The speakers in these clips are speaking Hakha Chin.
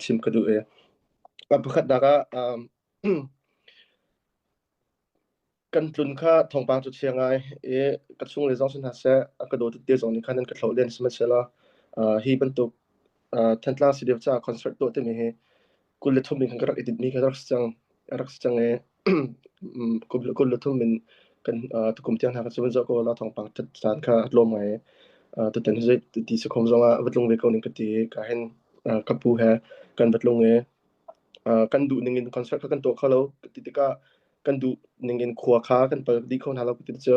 chim ka duh i a pakhatnak ah kan tlun kha thawngpang cu chia ngai i ka chung le zong si hna seh a ka dawtu te zong nih khan an ka thloh len sihmanhsehlaw hi bantuk Thantlang CDF caah concert tuah timi hi 23 in khan ka rak i tinhmi kha rak si cang a rak si cang i 23 in kan tukum tiang hna kha cu van zoh ko la thawngpang that caan kha a tlawm ngai i tutan hi ti sakhom zong ah va tlung ve ko ning ka ti i ka hin ka pu he kan va tlung i kan duh ning in concert kha kan tuah kho lo ti tikah kan duh ning in khua kha kan pal dih kho hna lo ti cu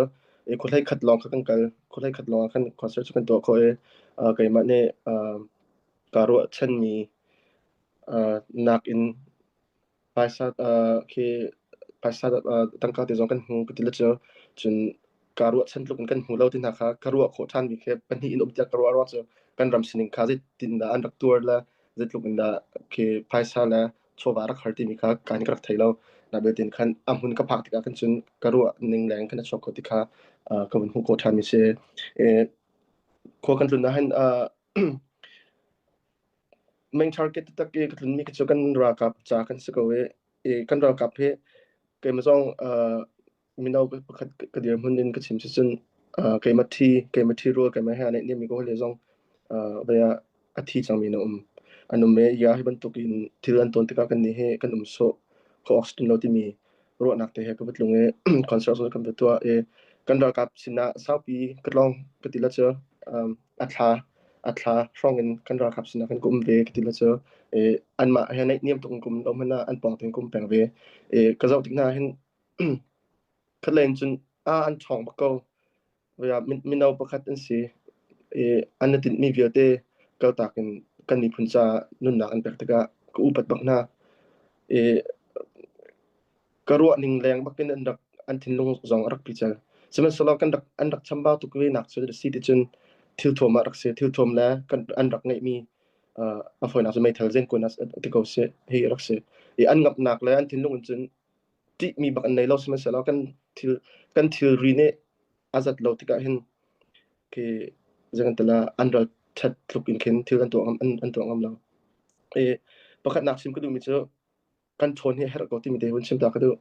i khua hlei khat lawng kha kan kal khua hlei khat lawng ah khan concert cu kan tuah khawh i keimah nih kaa ruahchanmi nakin phaisa khi phaisa tangka te zong kan hmu ka ti le cu cun kaa ruahchan tluk in kan hmu lo ti hna kha ka ruah khawh ṭhanmi khi pahnih in um tiah ka ruah ruang cu kan ram sining kha zeitin dah an rak tuar le zeitluk in dah khi phaisa le chawva rak har timi kha kan ka rak thei lo. Na betin khan a hmun ka phak tikah khan cun ka ruah ning leng khan a chuak kho ti kha ka vun hmuh khawh ṭhanmi si. Khua kan tlun ah hin Main target taktak i ka tlunmi khi cu kan ralkap ca kan si ko i, i kan ralkap hi keimah zong mino pakhat ka dirhmun in ka chim sicun keimah thi keimah thi rual keimah he aa naihniammi ka hawile zong vei ah a thi cangmi an um. An um i ya hi bantuk in thil an tawn tikah kannih hi kan um sawh khawh awk si lo timi ruahnak te he ka va tlung i concert zong kan va tuah i kan ralkap sinah saupi ka tlawng ka ti la cu a thla a thla hrawng in kan ralkap sinah kan ka um ve ka ti la cu i anmah he naihniam tuk in ka um lo hmanh ah an pawng tein ka um peng ve i ka zoh tik hna hin khatlei in cun a an ṭhawng bak ko. Mino pakhat an si i an i tinhmi vialte kaltak in kan miphun caah nunnak an pek tikah ka upat bak hna. I ka ruah ning leng bakin an rak an thinlung zong a rak pical. Sihmanhsehlaw kan rak an rak chambau tuk ve nak cu a si ti cun thil thuam ah rak si. Thil thuam le kan an rak ngeihmi a fawinak cu meithal zenkuan ah ti ko seh hi a rak si. I an ngamhnak le an thinlung in cun ṭihmi bak an nei lo sihmanhsehlaw kan thil kan thilri nih a zat lo tikah hin khi zeikan an ral ṭhat tluk in khin thil an tuah ngam an tuah ngam lo. I pakhatnak chim ka duhmi cu kan ṭhawn hi a herh ko timi te hun chim ta ka duh.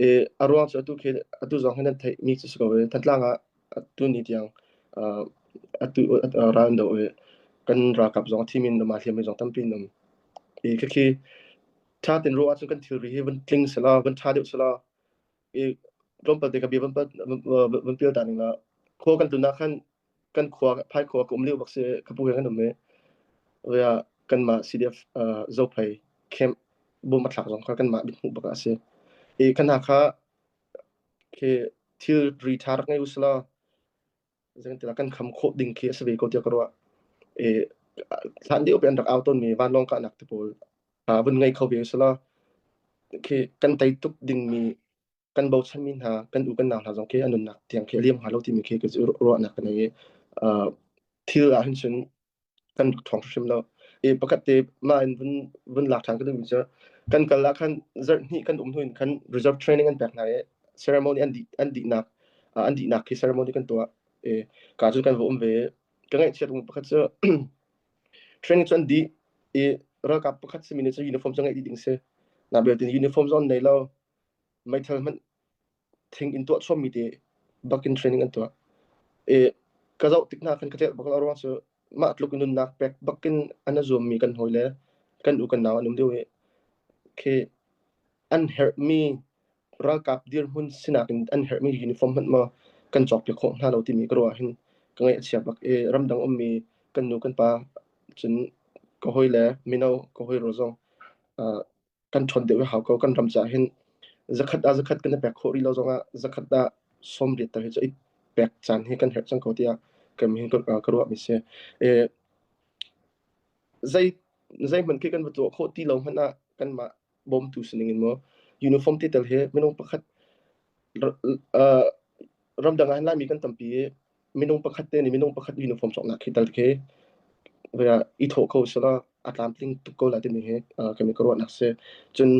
I a ruang cu atu khi atu zong hin nan theihmi cu si ko i Thantlang ah atu ni tiang atu ral an doh i kan ralkap zong a thimi an um, aa hliammi zong tampi an um. I khikhi ṭha tein ruah ahcun kan thilri hi van tling selaw, van ṭha deuh selaw, i tlawmpal te ka bia van pial ta ning la khua kan tlun ah khan kan khua phai khua ka um lio bak si ka pu he kan um i via kanmah CDF Zophei camp bom a thlak zong kha kanmah mit hmuh bak ah a si i kan ha kha khi thilri ṭha rak ngei usila zeitilah kan kham khawh ding khi a si ve ko tiah ka ruah. I hlan lio pe an rak au tawnmi vanlawng kahnak te pawl vun ngei kho ve usila khi kan tei tuk dingmi kan bochanmi hna kan u kan nau hna zong khi an nunnak tiang khi a liam hnga lo timi khi ka ruahnak ka nei i thil ah hin cun kan rak ṭhawng hrimhrim lo. I pakhat te mah in vun vun lak ṭhan ka duhmi cu kan kal ah khan zarh hnih kan um hnu in khan reserve training an pek hna i ceremony an dih an dihnak an dihnak khi ceremony kan tuah i ka cu kan va um ve ka ngaihchiat ung pakhat cu training cu an dih i ralkap pakhat simi nih cu uniform cu ngeih dih ding si na belte uniform zong an nei lo meithal hmanh thing in tuah chommi te bakin training an tuah. I ka zoh tik hna khan ka celh bak lo ruang cu mah tluk in nunnak pek bakin an a zuammi kan hawi le kan u kan nau an um deuh i khi an herhmi ralkap dirhmun sinak in an herhmi uniform hmanh maw kan cawkpiak khawh hna lo timi ka ruah hin ka ngaih a chia bak i ramdang ummi kan nu kan pa cun ka hawi le mino ka hawi ro zong kan ṭhawn deuh a hau ko. Kan ram caah hin zakhat ah zakhat kan i pek khawh rih lo zongah zakhat ah 80 tal hi cu i pek caan hi kan herh cang ko tiah kan hin ka ruahmi si. Zei zeihmanh khi kan va tuah khawh ti lo hmanh ah kanmah bawmtu sining in maw uniform ti tel hi minung pakhat ramdang ah hin Laimi kan tampi i minung pakhat te nih minung pakhat uniform cawknak khi tal khi i thawh kho sila a tlamtling tuk ko lai timi hi kan ka ruahnak si. Cun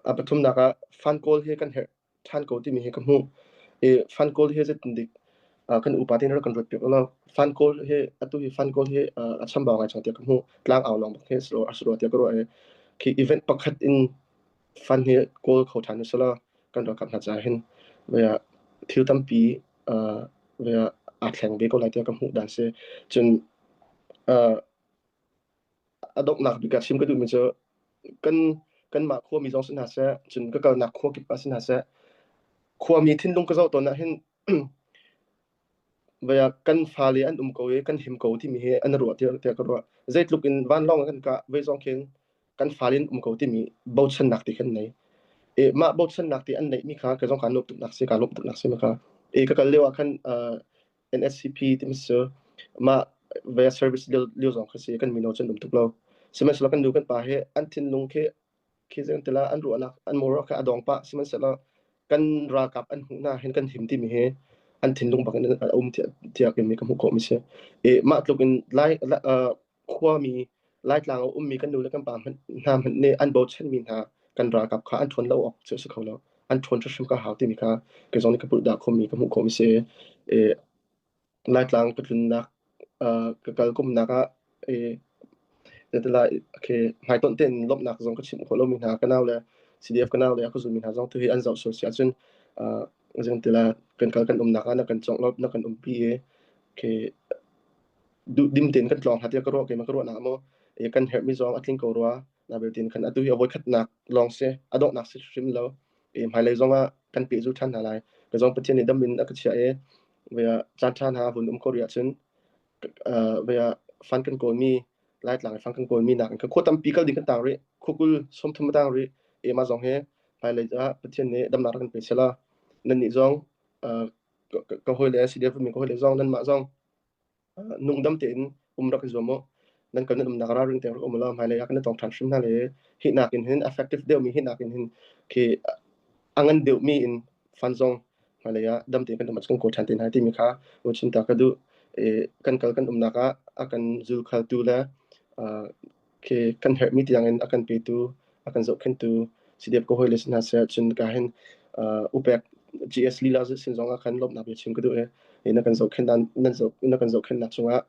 a pathumnak ah fan kawl hi kan herh ṭhan ko timi hi ka hmuh. I fan kawl hi zeitin dik. Kan upa te rak kan ruat piak lo. Fan kawl hi atu hi fan kawl hi a chambau ngai chang tiah ka hmuh. Tlang au lawng bak hi a si rua tiah ka ruah i khi event pakhat in fan hi kawl kho ṭhan usila kan ralkap hna caah hin thil tampi aa thleng ve ko lai tiah ka hmuh dan si. Cun a donghnak bik ah chim ka duhmi cu kan kanmah khuami zong si hna seh, cun ka kalnak khua kip ah si hna seh, khuami thinlung ka zoh tawn ah hin kan fale an um ko i kan him ko timi hi an ruah tiah ka ruah. Zeitluk in vanlawng kan kah voi zong khin kan fale an um ko timi bochannak ti khan nei. E mah bochannak ti an neihmi kha ka zong kaa nuamh tuknak si, kaa lawmh tuknak si ma kha. E ka kal lio ah khan NSCP timi cu mah via service lio zong kha si kan mino cu an um tuk lo. Sihmanhsehlaw kan nu kan pa hi an thinlung khi khi zei ti la an ruahnak an moral kha a dong pah sihmanhsehlaw kan ralkap an hmuh hna hin kan him timi hi an thinlung bak in a um tiah mi ka hmuh khawh mi si. E mah tluk in lai khuami Laitlang a ummi kan nu le kan pa hmanh hna hmanh nih an bochanmi hna kan ralkap kha an ṭhawn lo awk cu a si kho lo. An ṭhawn hrimhrim ka hau timi kha kei zong nih ka pulh khomi ka hmuh khawhmi si. E, Laitlang ka tlunnak ka kal kumnak ah e, okay, hmaitonh tein lawmhnak zong ka chimh khawh lomi hna ka nau le CDF ka nau le a ka zulmi hna zong tu hi an zoh sual si ahcun zong tila kan kal kan umnak ah na kan congh na kan umpi i okay, duhdim tein kan tlawng hna tiah ka ruah keimah ka ruahnak maw kan herhmi zong a tling ko rua na beltin khan atu hi a voikhatnak lawng si a donghnak si hrim lo hmailei zong ah kan pehzul ṭhan hna lai ka zong Pathian nih dam in a ka chiah i caan ṭha hna vun um ko rih ahcun fan kan kawlmi Laitlang i fan kan kawlmi nak in khua tampi kal ding kan tang rih khua kul 30 a tang rih mah zong hi hmailei ah Pathian nih damnak rak kan pe sela nannih zong ka hawile CDF mi ka hawile zong nanmah zong nungdam tein um rak i zuam u. Nan kal nan umnak ralring tein rak um ulaw hmailei ah kan i tong ṭhan hrim hna le hi nakin hin effective deuhmi hi nakin hin khi a ngan deuhmi in fund zong hmailei ah dam tein kan um kan kawl ṭhan te hna timi kha chim ta ka duh. Kan kal kan umnak ah a kan zulkhaltu le khi kan herhmi tiangin a kan petu, a kan zohkhenhtu CDF ka hawile si hna seh cun ka hin upek GS lila sin zong ah khan lawmhnak bia chim ka duh i na kan zohkhenh nan zoh na kan zohkhenhnak cungah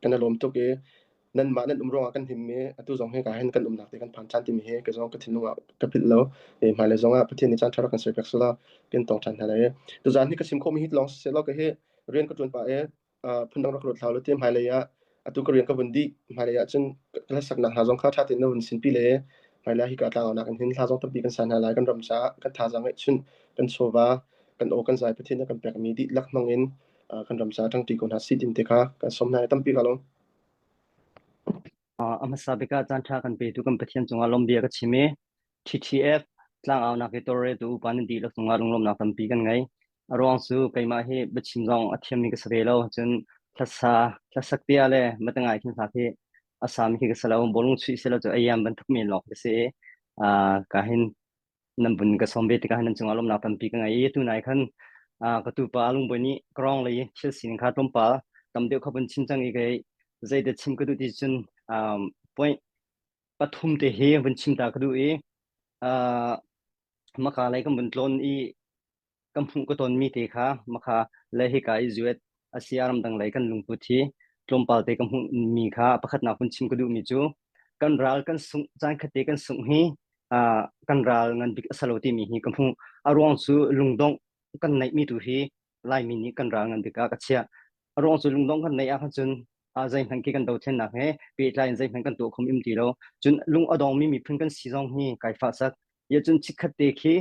kan i lawm tuk i nanmah nan um ruangah kan him i atu zong hi ka hin kan umnak te kan phan ṭhan timi hi ka zong ka thinlung ah ka philh lo i hmailei zong ah Pathian nih caan ṭha rak kan serpiak selaw kan tong ṭhan hna lai i tuzaan hi ka chim khawhmi hi lawng siseh law ka hi rian ka ṭuan pah i phundang rak ruat hlah law ti hmailei ah atu ka rian ka vun dih hmailei ah cun ka hlasaknak hna zong kha ṭha tein na vun sinpi le hmailei ah hika tlangaunak in hin hla zong tampi kan sa hna lai kan ram caah kan thazaang ngeihchun kan chawva kan aw kan zai Pathian a kan pekmi dihlak hmang in kan ram caah ṭangṭi ko hna si tin te kha kan sawm hna tampi ka lawm. A hmasa bik ah caan ṭha kan petu kan Pathian cungah lawmhbia ka chim i TTF tlangaunak i tawlreltu upa nan dihlak cungah lunglawmhnak tampi kan ngei. A ruang cu keimah hi biachim zong a thiammi ka si ve lo. Cun hlasa hlasak tia le matangai khin hla khi a sami khi ka si lo. Bawlung chuih si lo cu ayam bantuk men lawng ka si i ka hin nan vun ka sawm ve tikah nan cungah lawmhnak tampi ka ngei i tunai khan ka tupa lungbawi nih ka lei thil sining kha tlawmpal tam deuh kha vun chim cang i kei zeidah chim ka duh ti cun point pathum te hi vun chim ta ka duh i maka lei kan vun tlawn i ka hmuh ka tonmi te kha makha le hika i zuet asia ramdang lei kan lungput hi tlawmpal te ka hmuhmi kha pakhatnak vun chim ka duhmi cu kan ral kan sungh caan khat te kan sungh hi kan ral ngan bik a salo timi hi ka hmuh a ruang cu lungdongh kan neihmi tu hi Laimi nih kan ral ngan bik ah ka chiah a ruang cu lungdongh kan neih ah khan cun zeihmanh khi kan dothlennak he pehtlai in zeihmanh kan tuah khom im ti lo cun lung a dongmi miphun kan si zong hi kai fah sak ya cun chikkhat te khi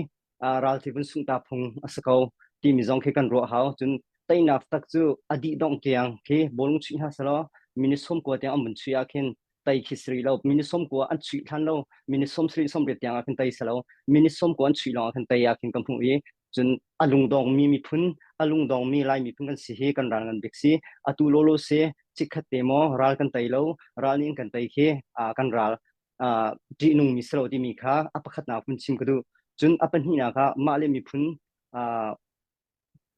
ral thi vun sungh ta phung a si ko timi zong khi kan ruah hau cun teinak tak cu a dih dongh tiang khi bawlung chuih hna selaw minute 90 tiang an vun chuih ah khin tei khi siri lo minute 90 an chuih hlan lo minute 30 30 tiang ah khin tei selo minute 90 an chuih lawng ah khin tei ah khin ka hmuh i cun a lungdongmi miphun a lungdongmi lai miphun kan si hi kan ral ngan bik si atu lolo si chikkhat te maw ral kan tei lo ral nih kan tei khi kan ral ṭihnungmi si lo timi kha a pakhatnak vun chim ka duh. Cun a pahnihnak ah mah le miphun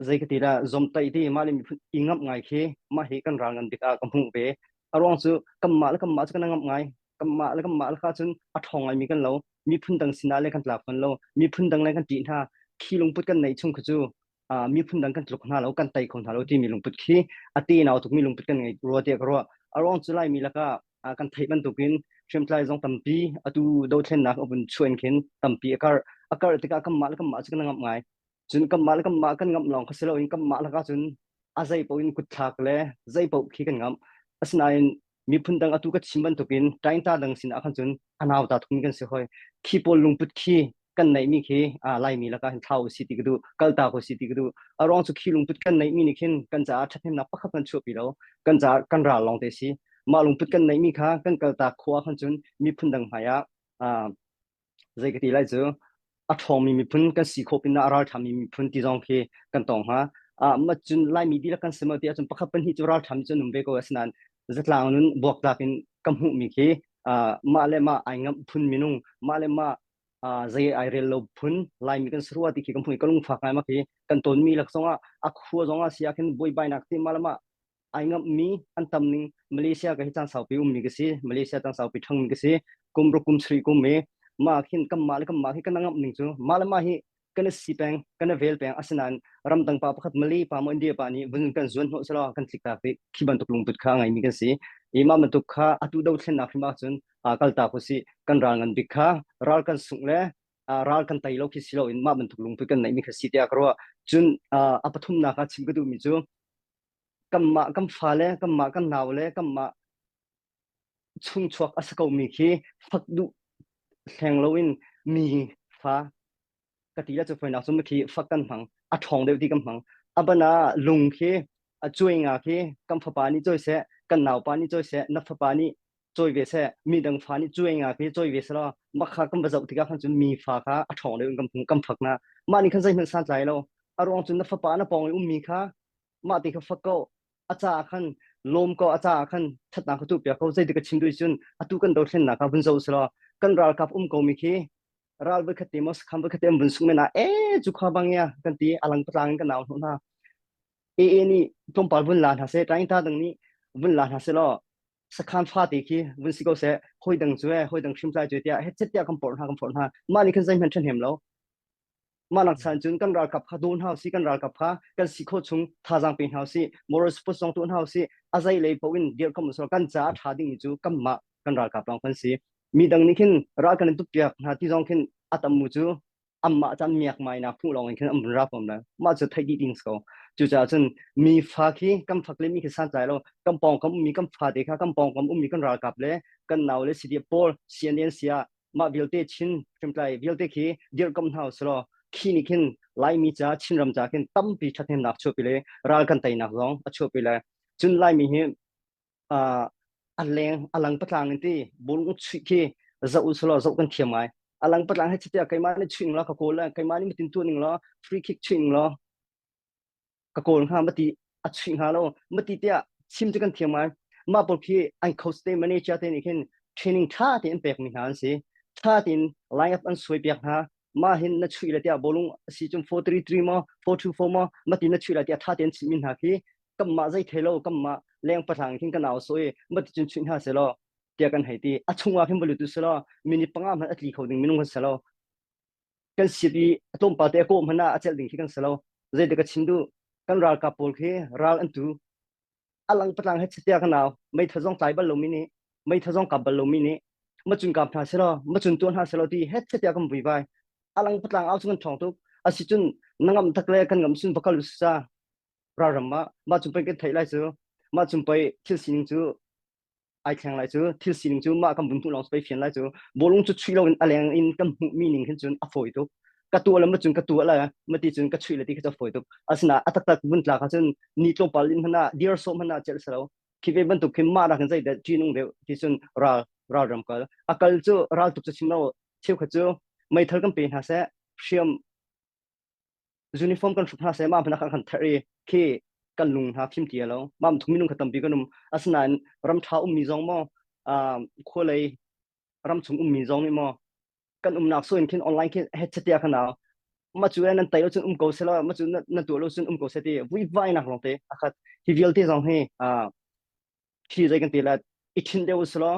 zei ka ti dah zomtaih ti mah le miphun i ngamh ngai khi mah hi kan ral ngan bik ah ka hmuh ve. A ruang cu kanmah le kanmah cu kan ngamh ngai. Kanmah le kanmah le kha cun a ṭhawng ngaimi kan lo. Miphun dang sinah le kan tlak fawn lo. Miphun dang le kan ṭih hna. Khi lungput kan neih chung kha cu. Miphun dang kan tluk hna lo, kan tei kho hna lo timi lungput khi a tenau tukmi lungput kan ngei rua tiah ka ruah. A ruang cu Laimi lakah kan theih bantukin hriamtlai zong tampi atu dothlennak a vun chuah in khin tampi a karh. A karh tikah kanmah le kanmah cu kan ngamh ngai. Cun kanmah le kanmah kan ngamh lawng kha si loin kanmah lakah cun a zei paoh in kutthlak le zei paoh khi kan ngamh. Asinain miphun dang atu ka chim bantukin ṭaingta dang sinah khan cun a nauta thumi kan si hoi. Khi pawl lungput khi kan neihmi khi Laimi lakah hin thlau si ti ka duh, kaltak si ti ka duh. A ruang cu khi lungput kan neihmi nih khin kan caah ṭhathnemnak pakhat kan chuahpi lo. Kan caah kan ral lawng te si. Mah lungput kan neihmi kha kan kaltak khawh ah khan cun miphun dang hmai ah zei ka ti lai cu a ṭhawngmi miphun kan si khawh pinah a ralṭhami miphun ti zong khi kan tong hnga. Mah cun Laimi dihlak kan si maw ti ahcun pakhat pahnih cu ralṭhami cu an um ve ko asinain zatlang nun buaktlak in ka hmuhmi khi mah le mah ai ngamh phun minung, mah le mah zei ai rel lo phun Laimi kan si rua ti khi ka hmuh i ka lungfak ngai ma khi kan tonmi lak zongah a khua zongah si ah khin buaibainak ti mah le mah ai ngamhmi an tam ning. Malaysia ka hi caan saupi ummi ka si, Malaysia caan saupi ṭhangmi ka si, kum ruk kum sarih kum i mah khin kanmah le kanmah hi kan ngamh ning cu mah le mah hi kan i si peng, kan i vel peng. Asinain ramdang pa pakhat, Malay pa maw India pa nih vun kan zuan hnawh selaw kan tlik tak i khi bantuk lungput kha a ngeimi kan si i mah bantuk kha atu dothlennak hrim ahcun kaltak usih. Kan ral ngan bik kha ral kan sungh le ral kan tei lo khi si loin mah bantuk lungput kan neihmi kha si tiah ka ruah. Cun a pathumnak ah chim ka duhmi cu kanmah kan fale, kanmah kan naule, kanmah chungchuak a si komi khi fak duh hleng loin mi fa ka ti la cu foinak cu khi fak kan hmang, a ṭhawng deuh ti kan hmang. A ban ah lung khi a cuai nga khi kan fapa nih cawi seh, kan naupa nih cawi seh, na fapa nih cawi ve seh, mi dang fa nih cuai nga khi cawi ve seh law mah kha kan va zoh tikah khan cun mi fa kha a ṭhawng deuh in kan hmu, kan fak na. Mah nih khan zeihmanh santlai lo. A ruang cun na fapa na pawng i ummi kha mah ti kha fak ko, a caah khan lawm ko, a caah khan ṭhatnak kha tuahpiak ko. Zeitik ka chim duh cun atu kan dothlennak kha vun zoh selaw kan ralkap um ko mi khi ral voi khat te maw sakhan voi khat te an vun sung men ah e cu kha bang ya kan ti, alang patlang in kan nau hnawh hna. AA nih tlawmpal vun la hna seh, ṭaing ta dang nih vun la hna seh law sakhan fa te khi vun si ko seh, hoi dang cu e hoi dang hrimtlai cu tiah het tiah kan porh hna, kan forh hna. Mah nih khan zeihmanh ṭhahnem lo. Mah nak chan cun kan ralkap kha daw hna usih, kan ralkap kha kan si khawh chung thazaang pe hna usih, moral support zong tuah hna usih, a zei lei paoh in dirhkamh usih. Kan caah a ṭha dingmi cu kanmah kan ralkap lawng kan si. Mi dang nih khin ral kan in tukpiak hna ti zong khin a tam mu cu anmah caan miakmai nak hmuh lawng in khin an vun ra fom lai. Mah cu theih dih ding si ko. Cucaah cun mi fa khi kan fak le mi khi santlai lo. Kan pawngkam ummi kan fate kha, kan pawngkam ummi kan ralkap le kan nau le CDF pawl, CNN sia mah vialte Chin hriamtlai vialte khi dirhkamh hna usih khi nih khin Laimi ca, Chinram ca khin tampi ṭhathnemnak chuahpi le ral kan teinak zong a chuahpi le cun Laimi hi a leng a lang patlang in ti bawlung chuih khi zoh usih law zoh kan thiam ngai. A lang patlang he chitia keimah nih chuih ning law ka kawl le keimah nih matin tuah ning law free kick chuih ning law ka kawl hnga mati a chuih hnga lo mati tiah chim cu kan thiam ngai. Mah pawl khi an coach te, manager te nih khin training ṭha tein an pekmi hna an si, ṭha tein line up an suai piak hna. Mah hin na chuih le tiah bawlung a si cun 4-3-3 maw 4-2-4 maw mati na chuih lai tiah ṭha tein chimmi hna khi kanmah zei thei lo, kanmah leng pahlang khin kan au soi mati cun chuih hna selaw tiah kan hei ti. A chungah khin balu tu selaw minute panga hmanh a tli kho ding minung kan si lo. Kan sit i a tlawmpal te a kawh hmanh ah a celh ding khi kan si lo. Zeitik ka chim duh, kan ralkap pawl khi ral an tu a lang patlang he chitia ka nau meithal zong tlai bal lomi nih, meithal zong kap bal lomi nih macun kap hna selaw, macun tuah hna selaw ti het chitia kan vuivai, a lang patlang au cu kan ṭhawng tuk. Asicun na ngam tak le kan ngam sun vakal sa ralram ah mah cung pei kan theih lai cu, mah cung pei thil sining cu ai thleng lai cu, thil sining cu mah kan vun hmuh lawng pei fian lai cu. Bawlung cu chuih loin a leng in kan hmuh mi ning hin cun a fawi tuk. Ka tuah le ma cun ka tuah le ma ti cun ka chuih le ti kha cu a fawi tuk. Asina a taktak vun tlak ahcun ni tlawmpal in hmanh ah dir sawh hmanh ah celh si lo. Khi ve bantuk khi mah rak in zeidah ṭihnung deuh ti cun ral ralram kal a kal cu ral tuk cu chim lo, cheukhat cu meithal kan pe hna seh, hriam uniform kan hruk hna seh, mah hmanh ah kan therh i khi kan lung hna fim ti lo. Mah thung minung kha tampi kan um. Asinain ram ṭha ummi zong maw, khualei ram chung ummi zong nih maw, kan umnak so in khin online khin headset ya khan ma cu nan tai lo cun um ko sela, ma cu na tuah lo cun um ko se ti vui vai nak lawng te akhat. Hi vialte zong hi hi zei kan ti la, i thin deuh selaw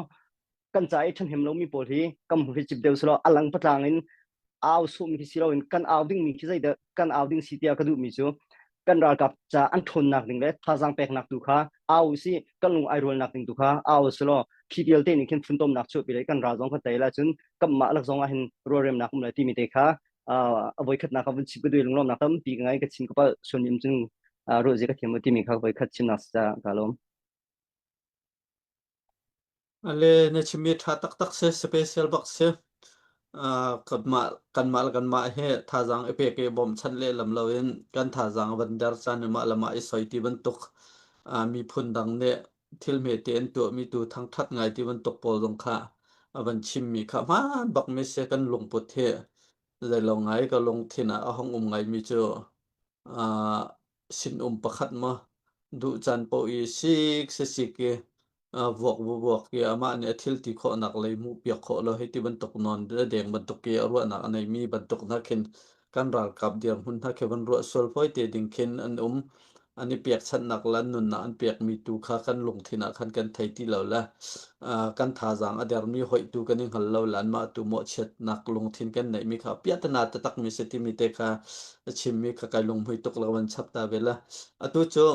kan ca i ṭhahnem lomi pawl hi kam hi cip deuh selaw alang patlang in. Au sawhmi khi si loin kan au dingmi khi zeidah kan au ding si tiah ka duhmi cu kan ralkap ca an ṭhawnnak ding le thazaang peknak tu kha au si kan lung ai rualnak ding tu kha au si law khi vialte nih khin funtomnak chuahpi le kan ral zong kan tei la cun kanmah lak zong ah hin rualremnak um lai timi te kha a voikhatnak ka vun chim ka duh lunglawmnak tampi ka ngai ka chim ka palh sunim cun ruah zia ka thiam timi kha voikhat chimnak ca ka lawm. Ale na chimmi ṭha taktak si, special bak si. Kanmah kanmah le kanmah he thazaang i pek i bawmchan lehlam loin kan thazaang a van der caan i mah le mah i soi ti bantuk miphun dang nih thil hmete an tuahmi tu thangṭhat ngai ti bantuk pawl zong kha a van chimmi kha hmaan bakmi si kan lungput hi zeilo ngai ka lungthin ah a hung um ngaimi cu sinum pakhat maw duh caan paoh i sik sisik i vuak vuak i amah nih a thil ti khawhnak lei hmuhpiak khawh lo hei ti bantuk nawn deng bantuk i a ruahnak a neimi bantuk hna khin kan ralkap dirhmun hna khi van ruah sual fawi te ding khin an um. An i pekchanhnak le an nunnak an pekmi tu kha kan lungthin ah khan kan thei ti lo le kan thazaang a dermi hoih tu kan i hngal lo le anmah tu mawhchiatnak lungthin kan neihmi kha piahtana taktakmi si timi te kha a chimmi kha kai lunghmui tuk lo an chap ta ve la. Atu cu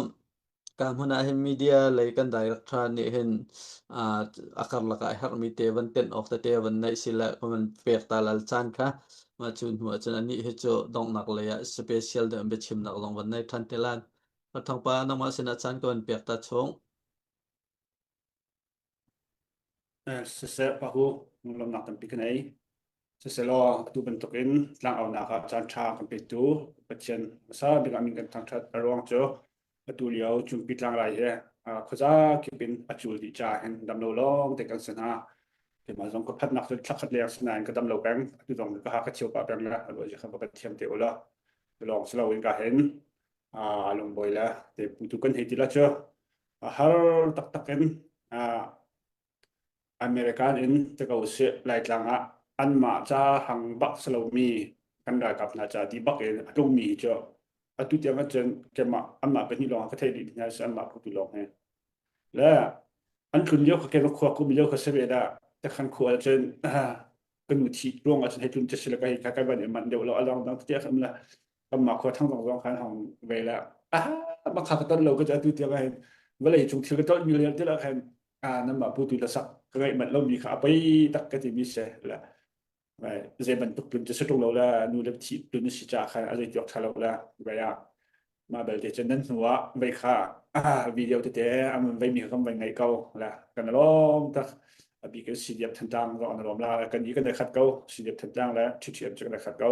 ka hmun ah hin media lei kan director nih hin a karlak ah herhmi te van tenh awk tete van neih si le van pek ta lal caan kha mah cu hnu ah cun anih hi cu donghnak lei ah special deuh biachimnak zong van nei than te lan. Thangpa nangmah sinah caan ka van pek ta chung. Siseh pahu lawmnak tampi ka nei. Siselaw atu bantukin tlangaunak ah caanṭha kan petu Pathian hmasa bik ah min kan thangṭhat. A ruang cu atu lio Cumpi tlangrai hi khuaza kip in a cul dih caah hin dam lo lawng te kan si hna. Keimah zong ka phatnak cu thla khat leng si nain ka dam lo peng. Atu zong ka ha ka cheu pah peng le a ruah kha ka thiam te ula. Lawng si loin ka hin lungbawi le te putu kan hei ti la cu a har taktak in American in ti ko usih Laitlang ah anmah ca hang bak si lomi kan ralkap hna ca ti bak in a tlungmi hi cu atu tiang ahcun keimah anmah pahnih lawng ka theih dih hna si anmah phu lawng hi. Le an tlun lio kha keimah khua kum lio kha si ve dah takhan khua ahcun ka nu thi ruang ahcun hei tlun ti si le ka hei ka kai van i manh deuh lo along dang tiah kan la kanmah khua thang zong zong khan hong ve la ah makha ka ton lo ka atu tiang hin vawlei cung thil ka ton mi le til ah khan ah nanmah putu le sak ka ngaih manh lomi kha a poi tak ka timi si le zei bantuk tlun cu si ṭung lo le nu le thi tlun si ca khan a zei tiok ṭha lo le vai ah mah belte cun nan hnu ah vei kha video tete an vei mi kha kan vai ngaih ko le kan lawm tak a bik in CDF Thantlang zong an lawm la kan i kan khat ko CDF Thantlang le TTM cu kan khat ko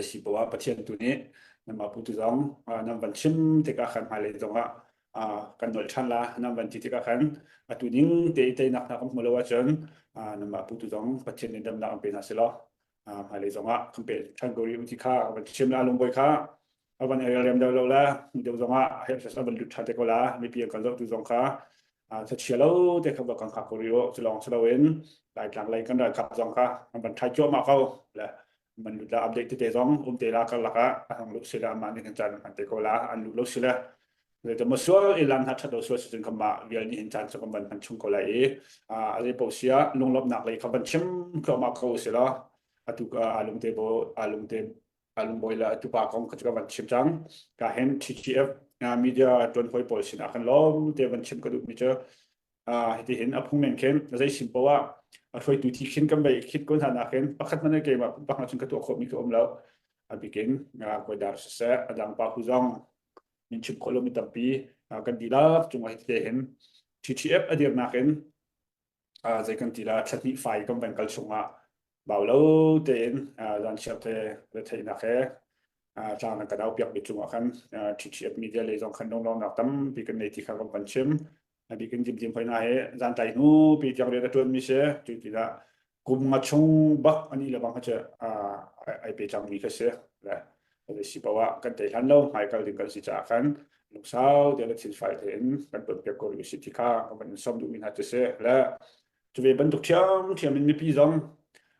si poah Pathian tu nih nanmah putu zong nan van chim tikah khan hmailei zongah kan nolh ṭhan la nan van ti tikah khan atu ning te i teinak hna kan hmu lo ahcun nanmah putu zong Pathian nih damnak an pe hna selaw hmailei zongah kan pe ṭhan ko rih ti kha van chim la lungbawi kha a van rem deuh lo la deuh zongah a van lut ṭhan te ko la mipi an kan zohtu zong kha thachia lo te kha kan khak ko rih cu lawng si loin Laitlang lei kan ralkap zong kha an van ṭhai cuahmah ko le man lut la update tete zong um te la karlak ah a hang lu sila ma nih kan caan an te ko la an lu lo sila le mo sual ilan ha that lo sual si kan ma vial ni hin caan chu kan ban han chung ko lai i a zei po sia lunglawmhnak lei kha ban chim ko ma ko sila atu ka alung te bo alung te alung boi la atu pa kong ka chu kan chim chang ka hen TTF media tuan hoi pawl sin ah kan lom te ban chim ka duh mi chu hiti hin a phung men khin zei sim poah a hruaitu thi khin kan bei khit ko hna nakin pakhat man keimah pumpak cun ka tuah khawh mi ka um lo. A bikin koidar siseh a dang pa hu zong min chim khawh lomi tampi kan dihlak cungah hiti hin TTF a dirnak in zei kan ti la thla fai kan van kal chungah bau lo tein zan chiar te retheihnak he tlang nan kan au piak mi cungah khan TTF media lei zong khan lawmnak tampi kan nei ti kha kan van chim. A bik in dimdim hoi na he zan tlai hnu pi tiang rian a ṭuan mi si tu ti dah kum nga chung bak ani le bang kha cu ai pe cang mi kha si. Le le si paoh ah kan tei hlan lo hmai kal ding kan si caah khan lungsau te le thinfai tein kan tuan piak ko rih si ti kha kan van in sawm duh mi hna cu si. Le cu ve bantuk ṭhiamṭhiam in mipi zong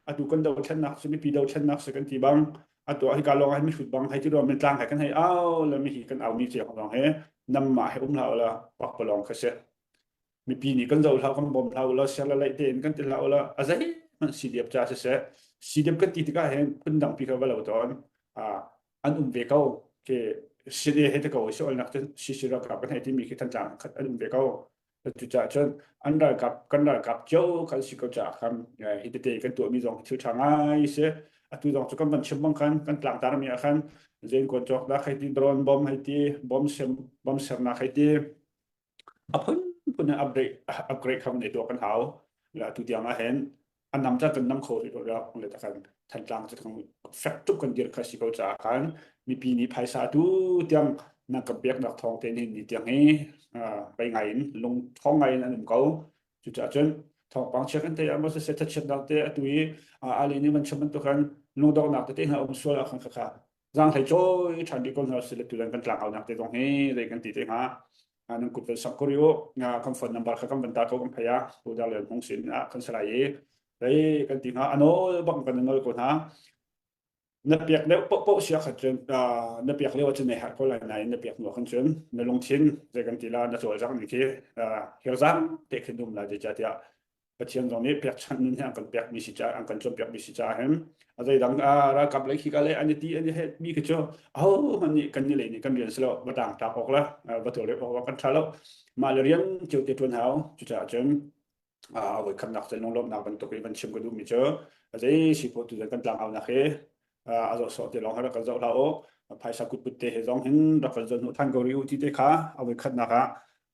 atu kan dothlennak cu mipi dothlennak si kan ti bang atu ah hika lawng ah mihrut bang hei ti ruam in tlang he kan hei au le mihi kan au mi cia lawng he namma he um hlah la pakpalawng kha si. Mipi nih kan zoh hlah kan bawm hlah la siar la laih tein kan ti hlah la a zei. Hmanh CDF ca siseh CDF kan ti tikah hin phundang pi kha va lo tawn an um ve ko ke CNA he te ko si olnak cun CC ralkap kan hei timi khi Thantlang khat an um ve ko. Cucaah cun an ralkap kan ralkap cio kan si ko caah khan hi tete kan tuahmi zong thil ṭha ngai si. Atu zong cu kan van chim bang khan kan tlangtar mi ah khan zen kuan cawknak hei ti drone bomb hei ti bomb sem bomb sernak hei ti a phunphun in upgrade upgrade kha van i tuah kan hau. La tu tiang ah hin a nam ca kan nam kho rih lo le kan Thantlang cu kan fek tuk kan dir kha si ko caah khan mipi nih phaisa tu tiang nan kan peknak thawng te nih ni tiang hi bei ngai in lung thawng ngai in an um ko. Cucaah cun thawngpang chia kan te ah maw siseh thachiatnak te atu i ali nih van chim bantuk khan lungdonghnak tete hna um sual ah khan khakha zaanghlei cawi ṭhan rih ko hna sile tutan kan tlangaunak te zong hi zei kan ti te hnga. Nan kut van sak ko rih u. Kan phone number kha kan van ta ko kan phei ah tu dar le hmung sin ah kan salai i zei kan ti hnga a nawl bak kan nawl ko hna. Na piak deuh poh sia khat cun na piak lio ahcun nei har ko lai nain na piak hnu khan cun na lungthin zei kan ti la na cawlcangh ning khi hirzang te khin um lai zeicahtiah Pathian zong nih pekchanh nun hi an kan pekmi si caah an kan cawnpiakmi si caah hin a zeidang ralkap lei khi ka le an i ti an i het mi khi cu ahohmanh nih kan ni lei nih kan rian si lo va tang tlak awk le va tawlrep awk kan ṭha lo. Mah le rian cio te ṭuan hau. Cucaah cun a voikhatnak cun lunglawmhnak bantuk i van chim ka duhmi cu zei si poh tu kan tlangaunak hi a zoh sawh te lawng hi rak kan zoh hlah u, phaisa kutput te he zong hin rak kan zoh hnawh than ko rih u ti te kha a voikhatnak ah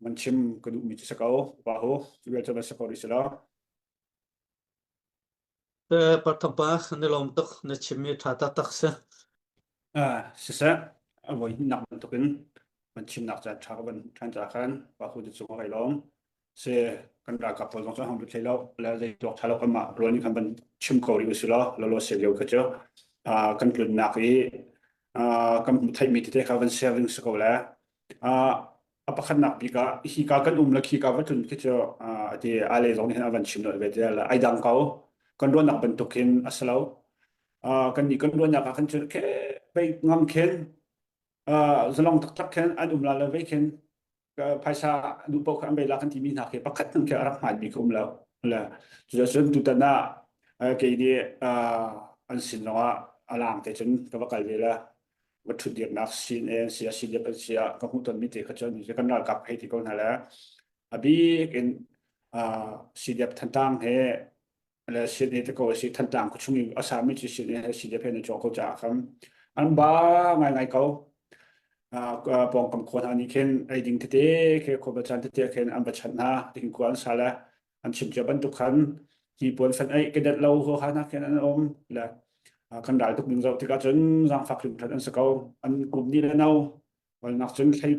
van chim ka duhmi cu si ko. Pa hu cu vial cu van si ko rih si lo. Parthapa na lawm tuk na chimmi ṭha taktak si. Siseh a voi hnihnak bantukin van chimnak caan ṭha ka van ṭhan ca khan pa hu te cung a kai lawm. Si kan ralkap pawl zong cu hang lut hlei lo le zei tuak ṭha lo kanmah rual nih khan van chim ko rih usih law lolo se lio kha cu kan tlunnak i kan hmuh theihmi tete kha van share ding si ko le a pakhatnak bik ah hika kan um le khika va tlun khi cu ati ale zong nih hin a van chim lo ve te le ai dang ko kan ruahnak bantuk hin a si lo. Kan nih kan ruahnak ah khan cun ke bei ngam khin zalong taktak khin an um la le vei khin phaisa duh paoh kha an bei la kan timi hna khi pakhat hmanh khi a rak hmaanmi khi um lo. Le cucun tutan ah kei nih an sin zongah a lang te cun ka va kal ve la va ṭhut dirnak sin en sia sin an sia ka hmuh tonmi te kha cun kan ralkap hei ti ko hna le a bik in CDF Thantlang he le CNA te ko si Thantlang khuachung i a sami cu CNA he CDF he na cawk ko caah khan an ba ngaingai ko. Pawngkam khua hna nih khin ei ding tete khi khua caan tete khin an va chanh hna ding khua an sa le an chim cia bantuk khan hi puan san ei kedet lo ho ha na khin an um le kan ral tuk ding zoh tikah cun zaangfak hringhran an si ko. An kum ni le no walnak cun thlei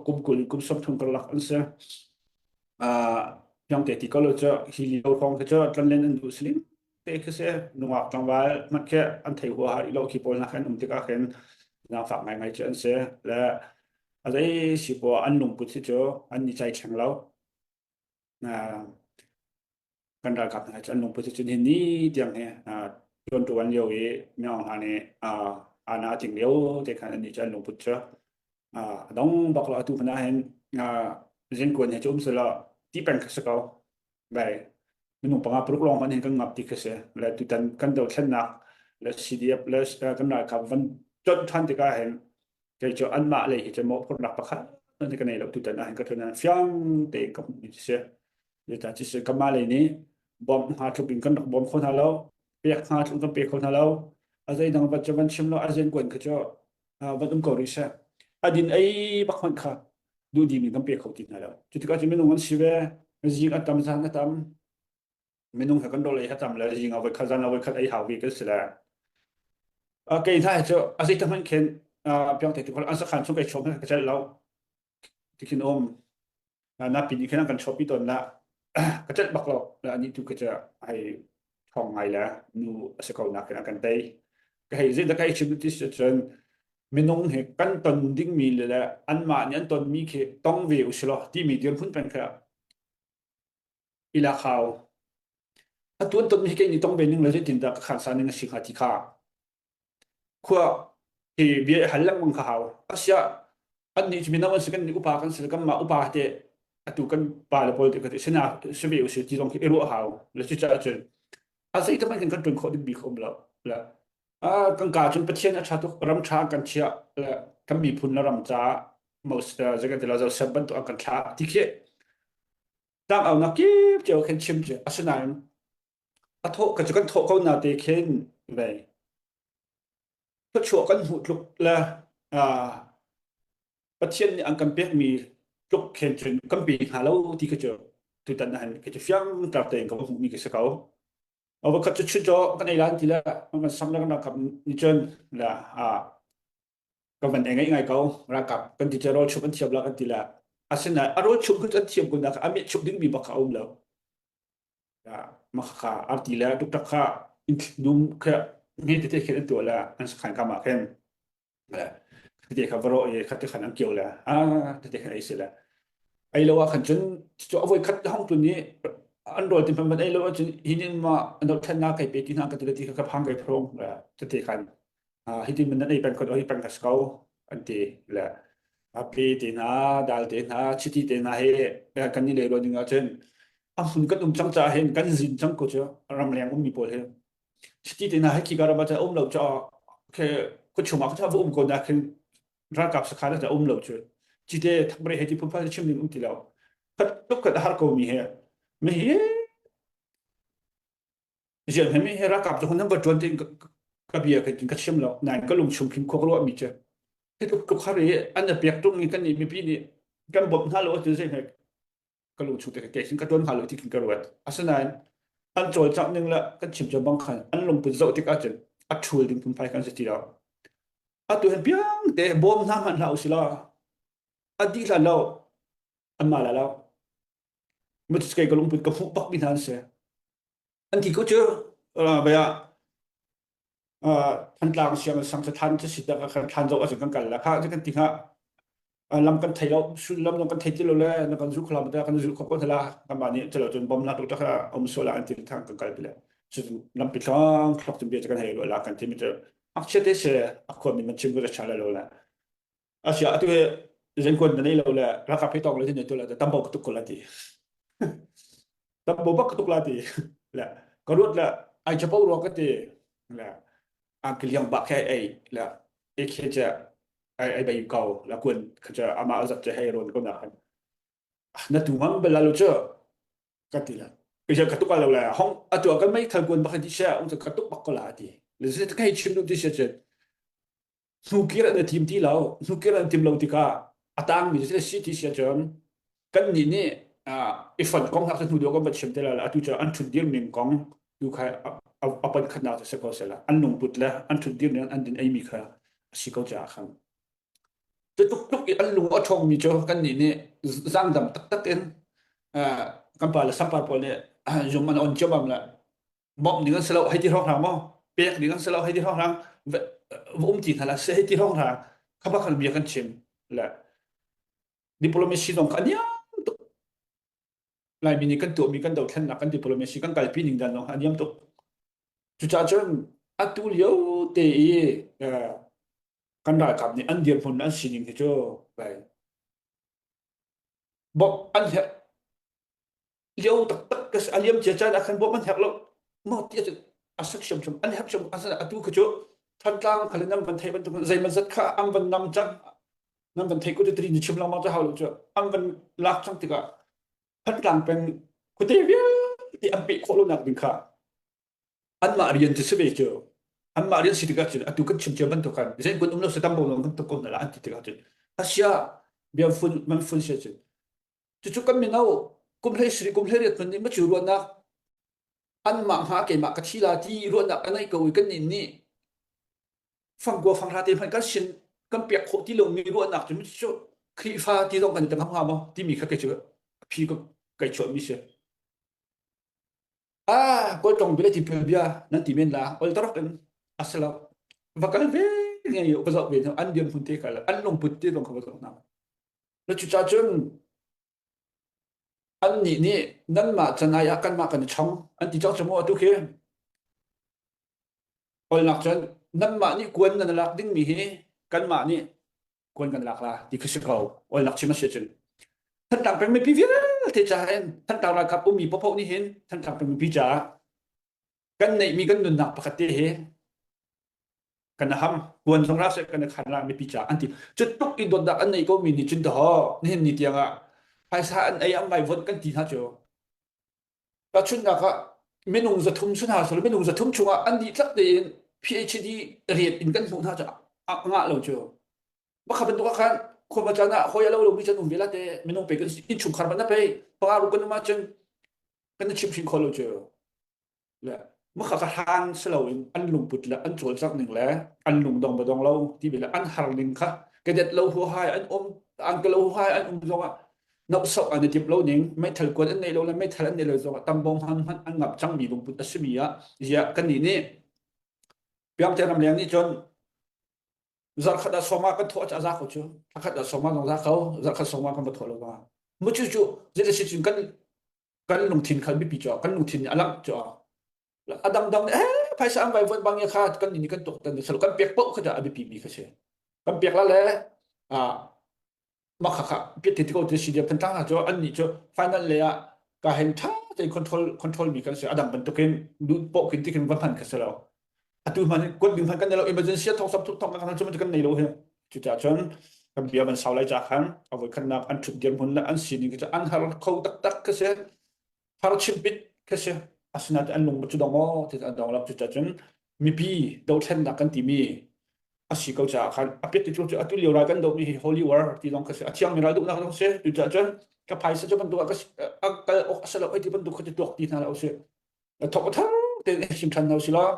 kum 20 kum 30 karlak an si. Piang te ti ko lo cu hi lio hrawng khi cu tlanlen an duh siling te khi si. Nungak tlangval hmanh khi an thei huaha rih lo khi pawl hna khin um tikah khin zaangfak ngaingai cu an si le a zei si poah an lungput hi cu an ni chai thleng lo. Kan ralkap hna cu an lungput cu cun hi ni tiang hi tuan tuan lio i Myaung hna nih ana a ting lio te khan an nih cu an lungput cu a dong bak lo. Atu hmanh ah hin zinkuan he cu um selaw ti peng kha si ko bai minung panga paruk lawng hmanh hin kan ngap ti kha si le tutan kan dothlennak le CDF le kan ralkap van ton than tikah hin kei cu anmah lei hi cu mawhphurhnak pakhat nan ka nei lo. Tutan ah hin ka thun fiang tein ka hmuh mi si. Zeicah ti si kanmah lei nih bawmh hnga tluk in kan rak bawm kho hna lo, pek hnga tluk kan pe kho hna lo. A zeidang va cu van chim lo, a zen kuan kha cu van um ko rih seh. A din ei bak hmanh kha duhdim in kan pe kho ti hna lo. Cu tikah cun minung an si ve, zing a tam zan a tam, minung he kan rawl ei ha tam le zing ah voikhat zan ah voikhat ei hau ve kan si le. Kei hna hi cu a zei ta hmanh khin piang te tu an sakhan chung kei chom ka celh lo. Tikhin um. Na pin nih khin an kan chuahpi tawn la ka celh bak lo la ani tu ka cu hei thawng ngai le nu a si ko nak in a kan tei. Ka hei zei dah ka chim ti si cun minung he kan ton dingmi le le anmah nih an tonmi khi tong ve usilaw timi dirhmun peng kha ila khau atu an tonmi hi kei nih tong ve ning le zeitindah ka khansa ning a si hnga ti kha khua hi bia i hal lengmang kha hau. Asiah annih cu mino an si, kan nih upa kan si, kanmah upa te atu kan pa le pawl te ka ti sina si ve usih ti zong khi i ruah hau. Le cucaah cun. A zei te hmanh kan ṭuan khawh ding bik um lo. Le kan ka cun Pathian a ṭha tuk ram ṭha kan chiah le kan miphun le ram caah most zei kan ti lo Joseph bantuk an kan thlah ti khi tlang aunak kip cio khin chim cu asinain a thawh ka cu kan thawh ko na te khin vei thluachuah kan hmuh tluk le Pathian nih an kan pekmi tluk khen cun kan pe hnga lo ti kha cu tutan ah hin kei cu fiang tlak tein ka hmuhmi ka si ko. Voikhat cu chuncaw kan ei lan ti le kan sam le kan ralkap nih cun la ka van ei ngai ngai ko ralkap kan ti cu rawl chumh an thiam la kan ti le asinain a rawl chumh cu an thiam kun nak a meh chumh dingmi bak kha a um lo. Mah kha arti le tuktak kha inn dum kha nge tete khin an tuah le an sakhan kam ah khin Khate kha va rawh i khate khan an kio le ah tete khan ei si le ei lo ah khan cun cu a voi khat hong tun i an rawl ti hman ei lo ahcun hin in ma an dohthlennak kai pe ti hna ka ti le ti kha ka phang kai phrong le tete khan hi tin man nan ei peng ko hi peng ka si ko an ti le api te hna dal te hna chiti te hna he kan ni le lo ding ahcun a hmun kan um cang caah hin kan zin cang ko cu ramleng ummi pawl hi Chiti te hna hi khika ram ah cun a um lo caah khi khuachung ah khan va um ko na khin ralkap sakhan ah um lo cu cite thakbre he ti phunphai chim ding um ti lo khat tuk khat a har ko mi he mi hi zian he mi he ralkap cu nan va tuan tin ka bia ka ka chim lo nain ka lung chung khin khua ka ruah mi cu hi tuk tuk har i an pek tung i kan nih mipi nih kan bawmh hna lo ahcun zei hme ka lung chung te ka kei ka tuan hnga lo ti khin ka ruat. Asinain an cawlcangh ning le kan chim cio bang khan an lungput zoh tik ahcun a ṭhul ding phunphai kan si ti lo. Atu hin piang te bawm hna hmanh hlah usih law a dih hlan lo an mah la lo. Mutis kei ka lungput ka hmuh bak mi hna an si. An ti ko cu baya Thantlang siang sang cu than cu sit ah kan thlan zoh ahcun kan kal la kha cu kan ti hnga lam kan thei lo sullam zong kan thei ti lo le na kan zu khlam ta kan zu kho ko la kan mah nih chalo cun bom nak tu kha om so la an ti thang kan kal pi le cu lampi thlang thlok cun bia kan hei lo la kan ti mi cu akchia te se akhon mi man chim ko cha la lo la asia atu he zengkon na nei lo le ralkap he tong le ne tu la tambo ka tuk ko la ti tambo bak ka tuk la ti le ka ruat le ai chapo ro ka ti le ang kiliang bak he ei le e khe che ai ai bai ko la kun kha che ama azat che hei ron ko na khan na tu ngam bela lo che ka ti la ke ka tuk lo la hong atu kan mei thal kun bak ti she ung ka tuk bak ko la ti le se ka chim nu ti she che hnukir an i tim ti lo hnukir an tim lo tikah a tangmi cu si ti si ahcun kan nih nih i fonh kong hna hnu deuh kan va chim te lai atu cu an ṭhut dir ning kong tu kha a pon khatnak cu si ko seh an lungput le an ṭhut dir ning an din eimi kha a si ko caah khan cu tuk tuk i an lung a ṭhawngmi cu kan nih nih zaangdam taktak in kan pa le sampar pawl nih zung an on ciammam le bawmh ding an si lo hei ti hrawng hrang maw pek ding an si lo hei ti hrawng hrang va um ti hna la se hei ti hrawng hrang kha bak khan bia kan chim le diplomacy zong kha niam tuk laimi nih kan tuahmi kan dothlennak kan diplomacy kan kalpi ning dan zong a niam tuk cucaah cun atu lio te i kan ralkap nih an dirhmun an sining hi cu bawmh an herh lio taktak ka si a liam cia caan ah khan bawmh an herh lo maw ti ahcun a sak hrimhrim an herh hrim asana atu kha cu Thantlang khal nan van thei bantuk zeimaw zat kha an van nam cang nan van thei ko te ni chim lengmang cu hau lo cu an van lak cang tikah Thantlang peng khuate vialte an peh khawh lo nak ding kha anmah rian cu si ve cu anmah rian si tikah cun atu kan chim cia bantuk khan zei kun um lo se tam bo kan tuk ko na la an ti tikah cun asia bia fun man fun sia cun Cucu kan mino kum hlei sarih kum hlei riat hmanh nih macu ruahnak anmah hnga keimah ka thi la ti ruahnak a ngeih ko i kan nih nih fangkua fanghra te hmanh kan sin kan pek khawh ti lomi ruahnak cu cu Khrihfa ti zong kan i tel hnga maw timi kha kei cu a phi ka kai chuahmi si. Ah, kawl tong bia ti phel bia nan ti men la ol tarak in asalo va kal ve nge yo ka zoh ve an diam hun te kal an lungput te zong kha va zoh hna Na cucaah cun annih nih nanmah canai ah kanmah kan i chong an ti cang cu mu atu khi olnak cun nanmah nih kuan nan lak dingmi hi kanmah nih kuan kan lak la ti khi si ko olnak chim a si cun Thantlang peng mipi vialte caah hin Thantlang ralkap ummi paohpaoh nih hin Thantlang peng mipi caah. Kan neihmi kan nunnak pakhat te hi kan ham kuan zong ra seh kan khan la mipi ca an ti cu tuk i dawtnak an nei ko mi nih cun daw nihin ni tiang ah phaisa an ei an vai vot kan ti hna cu tahchunhnak ah minung 300 sun ha solo minung 300 chungah an dih tlak tein PhD rian in kan hmuh hna cu a ngah lo cu Bakha bantuk ah khan khuama caan ah hawi a lo lomi can um ve la te minung pe kan innchungkhar hmanh na pei panga ru kan um ahcun kan i chimhhrin kho lo cu. Le makha ka hlan si loin an lungput le an cawlcangh ning le an lungdong ba dong lo ti le an har ning kha kadet lo hu hai an um an ka lo hu hai an um zong ah nohsoh an i timh lo ning meithal kuan an nei lo le meithal an nei lo zong ah tambong han hmanh an ngap cangmi lungput a simi ah ziah kan nih nih piangte ram leng nih cun Zarkhat ah sawma kan thawh a za ko cu. Thakhat ah sawma zong za ko. Zarkhat sawma kan va thawh lo ma. Mu cu cu zei si cun kan kan lungthin khan bipi cu kan lungthin nih a langh cu a dangdang eh phaisa an vai voin bang ya kha kan ni kan tuk tan salo kan pek poh kha a bipi mi kha si. Kan pek la le a mah kha kha piat te ko te CDF Thantlang hna cu an nih cu final le ah ka hen tha te control control mi kan si adang bantukin duh poh kin tikin va hman kha si lo atu hman kuat ding hman kan nei lo emergency thong sap thong kan cu kan nei lo hi cucaah cun kan bia van sau lai ca khan a voi khatnak an thut dir hmun le an sining cu an har kho taktak ka si har chimpit ka si asinain an lung cu dong maw ti an dong lo cucaah cun mipi dothlennak kan timi a si ko caah khan a piat ti cu atu lio ral kan dohmi hi holy war ti zong kha si a thiangmi ral duhnak zong si cucaah cun ka phaisa cu bantuk ah ka kal awk a si lo ai ti bantuk kha ti tuak ti hna lo si thok thar tein him than hna si law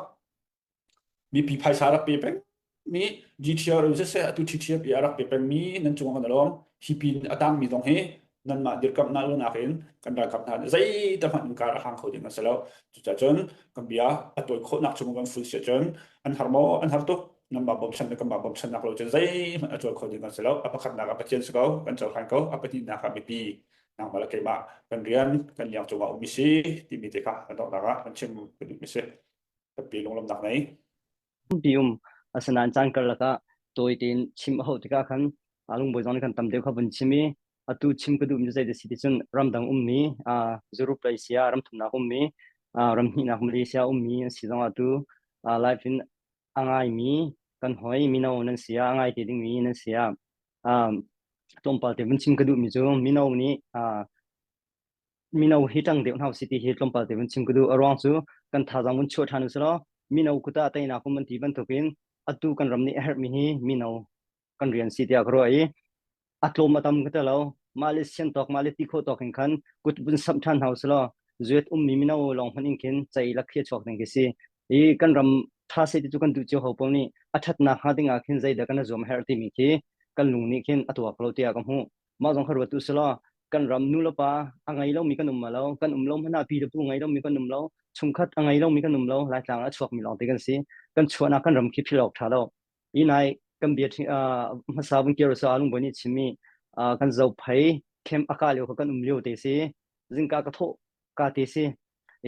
mipi phaisa rak pe peng mi GTR in siseh atu TTF i a rak pe peng mi nan cung ah kan alawm hi pin a tang mi zong hi nanmah dirkamh lonak in kan ralkap hna nih zei te hmanh in kar a hang kho ding a si lo. Cucaah cun kan bia a tawi khawhnak chung kan ful si ahcun an har maw an har tuk nanmah bawmchan le kanmah bawmchannak lo cun zeihmanh a cawl kho ding an si lo. A pakhatnak ah Pathian si ko kan cohlan ko. A pahnihnak ah mipi nangmah le keimah kan rian kan liang cungah um si timi te kha kan donghnak ah kan chim ka duhmi si. Tampi lunglawmhnak nei. Tampi um. Asinain caan karlak ah tawi tein chim a hauh tikah khan lungbawi zong nih khan tam deuh kha vun chim i atu chim ka duhmi cu zei si ti cun ramdang ummi Europe lei sia ramthumnak ummi ramhnihnak Malaysia ummi an si zong atu live in a ngaimi kan hoi mino nan si a ngai te dingmi nan si a tlawmpal te vun chim ka duhmi cu mino nih mino hi ṭang deuh hna usih ti hi tlawmpal te vun chim ka duh. A ruang cu kan thazaang vun chuah ṭhan usih law mino kut ah teinak um an ti bantukin atu kan ram nih a herhmi hi mino kan rian si tiah ka ruah i a tlawm a tam ka ti lo. Mah le sian tawk, mah le ti khawh tawk in khan kut vun samh ṭhan hna usih law zuet ummi mino lawng hmanh in khin cei lak khi a chuak ding khi si. I kan ram ṭha seh ti cu kan duh cio ho paoh nih a ṭhatnak hnga ding ah khin zeidah kan i zuam a herh timi khi kan lung nih khin a tuak lo tiah ka hmuh. Mah zong kha ruat u sih law kan ram nu le pa a ngei lomi kan um ma lo kan um lo hmanh ah pi le pu ngei lomi kan um lo chungkhat a ngei lomi kan um lo Laitlang a chuakmi lawngte kan si kan chuahnak kan ram khi philh awk ṭha lo i nai kan bia hmasa vun kir sa lungbawi nih chimmi kan zophei khem a ka lio kha kan um lio te si zingka ka thawh ka te si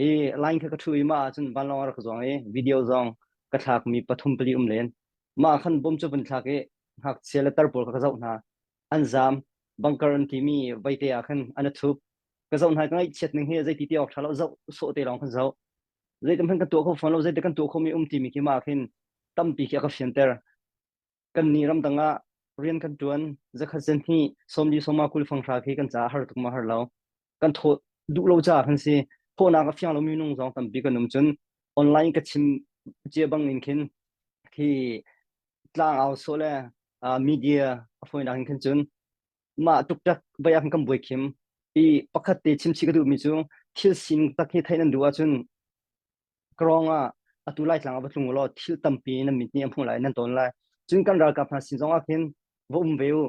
i line kha ka ṭhu i mah ahcun vanlawng a rak zuang i video zong ka thlakmi pathum pali um len mah khan bom cu vun thlak i ngakchia le tar pawl kha ka zoh hna an zaam bunker an timi veite ah khan an thup ka zoh hna ka ngaihchiat ning hi zeiti ti awk ṭha lo zoh sawh te lawng khan zoh zeitin hmanh kan tuah kho fawn lo zeiti kan tuah khomi um timi khi mah khin tampi khi a ka fianter kan nih ramdang ah rian kan ṭuan zakhat zen hi sawmli sawma kul fanghra khi kan caah har tuk ma har lo kan thawh duh lo caah kan si thawhnak a fiang lomi minung zong tampi kan um cun online ka chim cia bang in khin khi tlangau sawh le media a fawinak in khin cun mah tuktak vai ah kan buai khim i pakhat te chimchih ka duhmi cu thil sining tak hi theih nan duh ahcun karong ah atu lai tlang ah va tlung law thil tampi nan mit nih a hmuh lai nan tawn lai cun kan ralkap hna sin zong ah khin va um ve u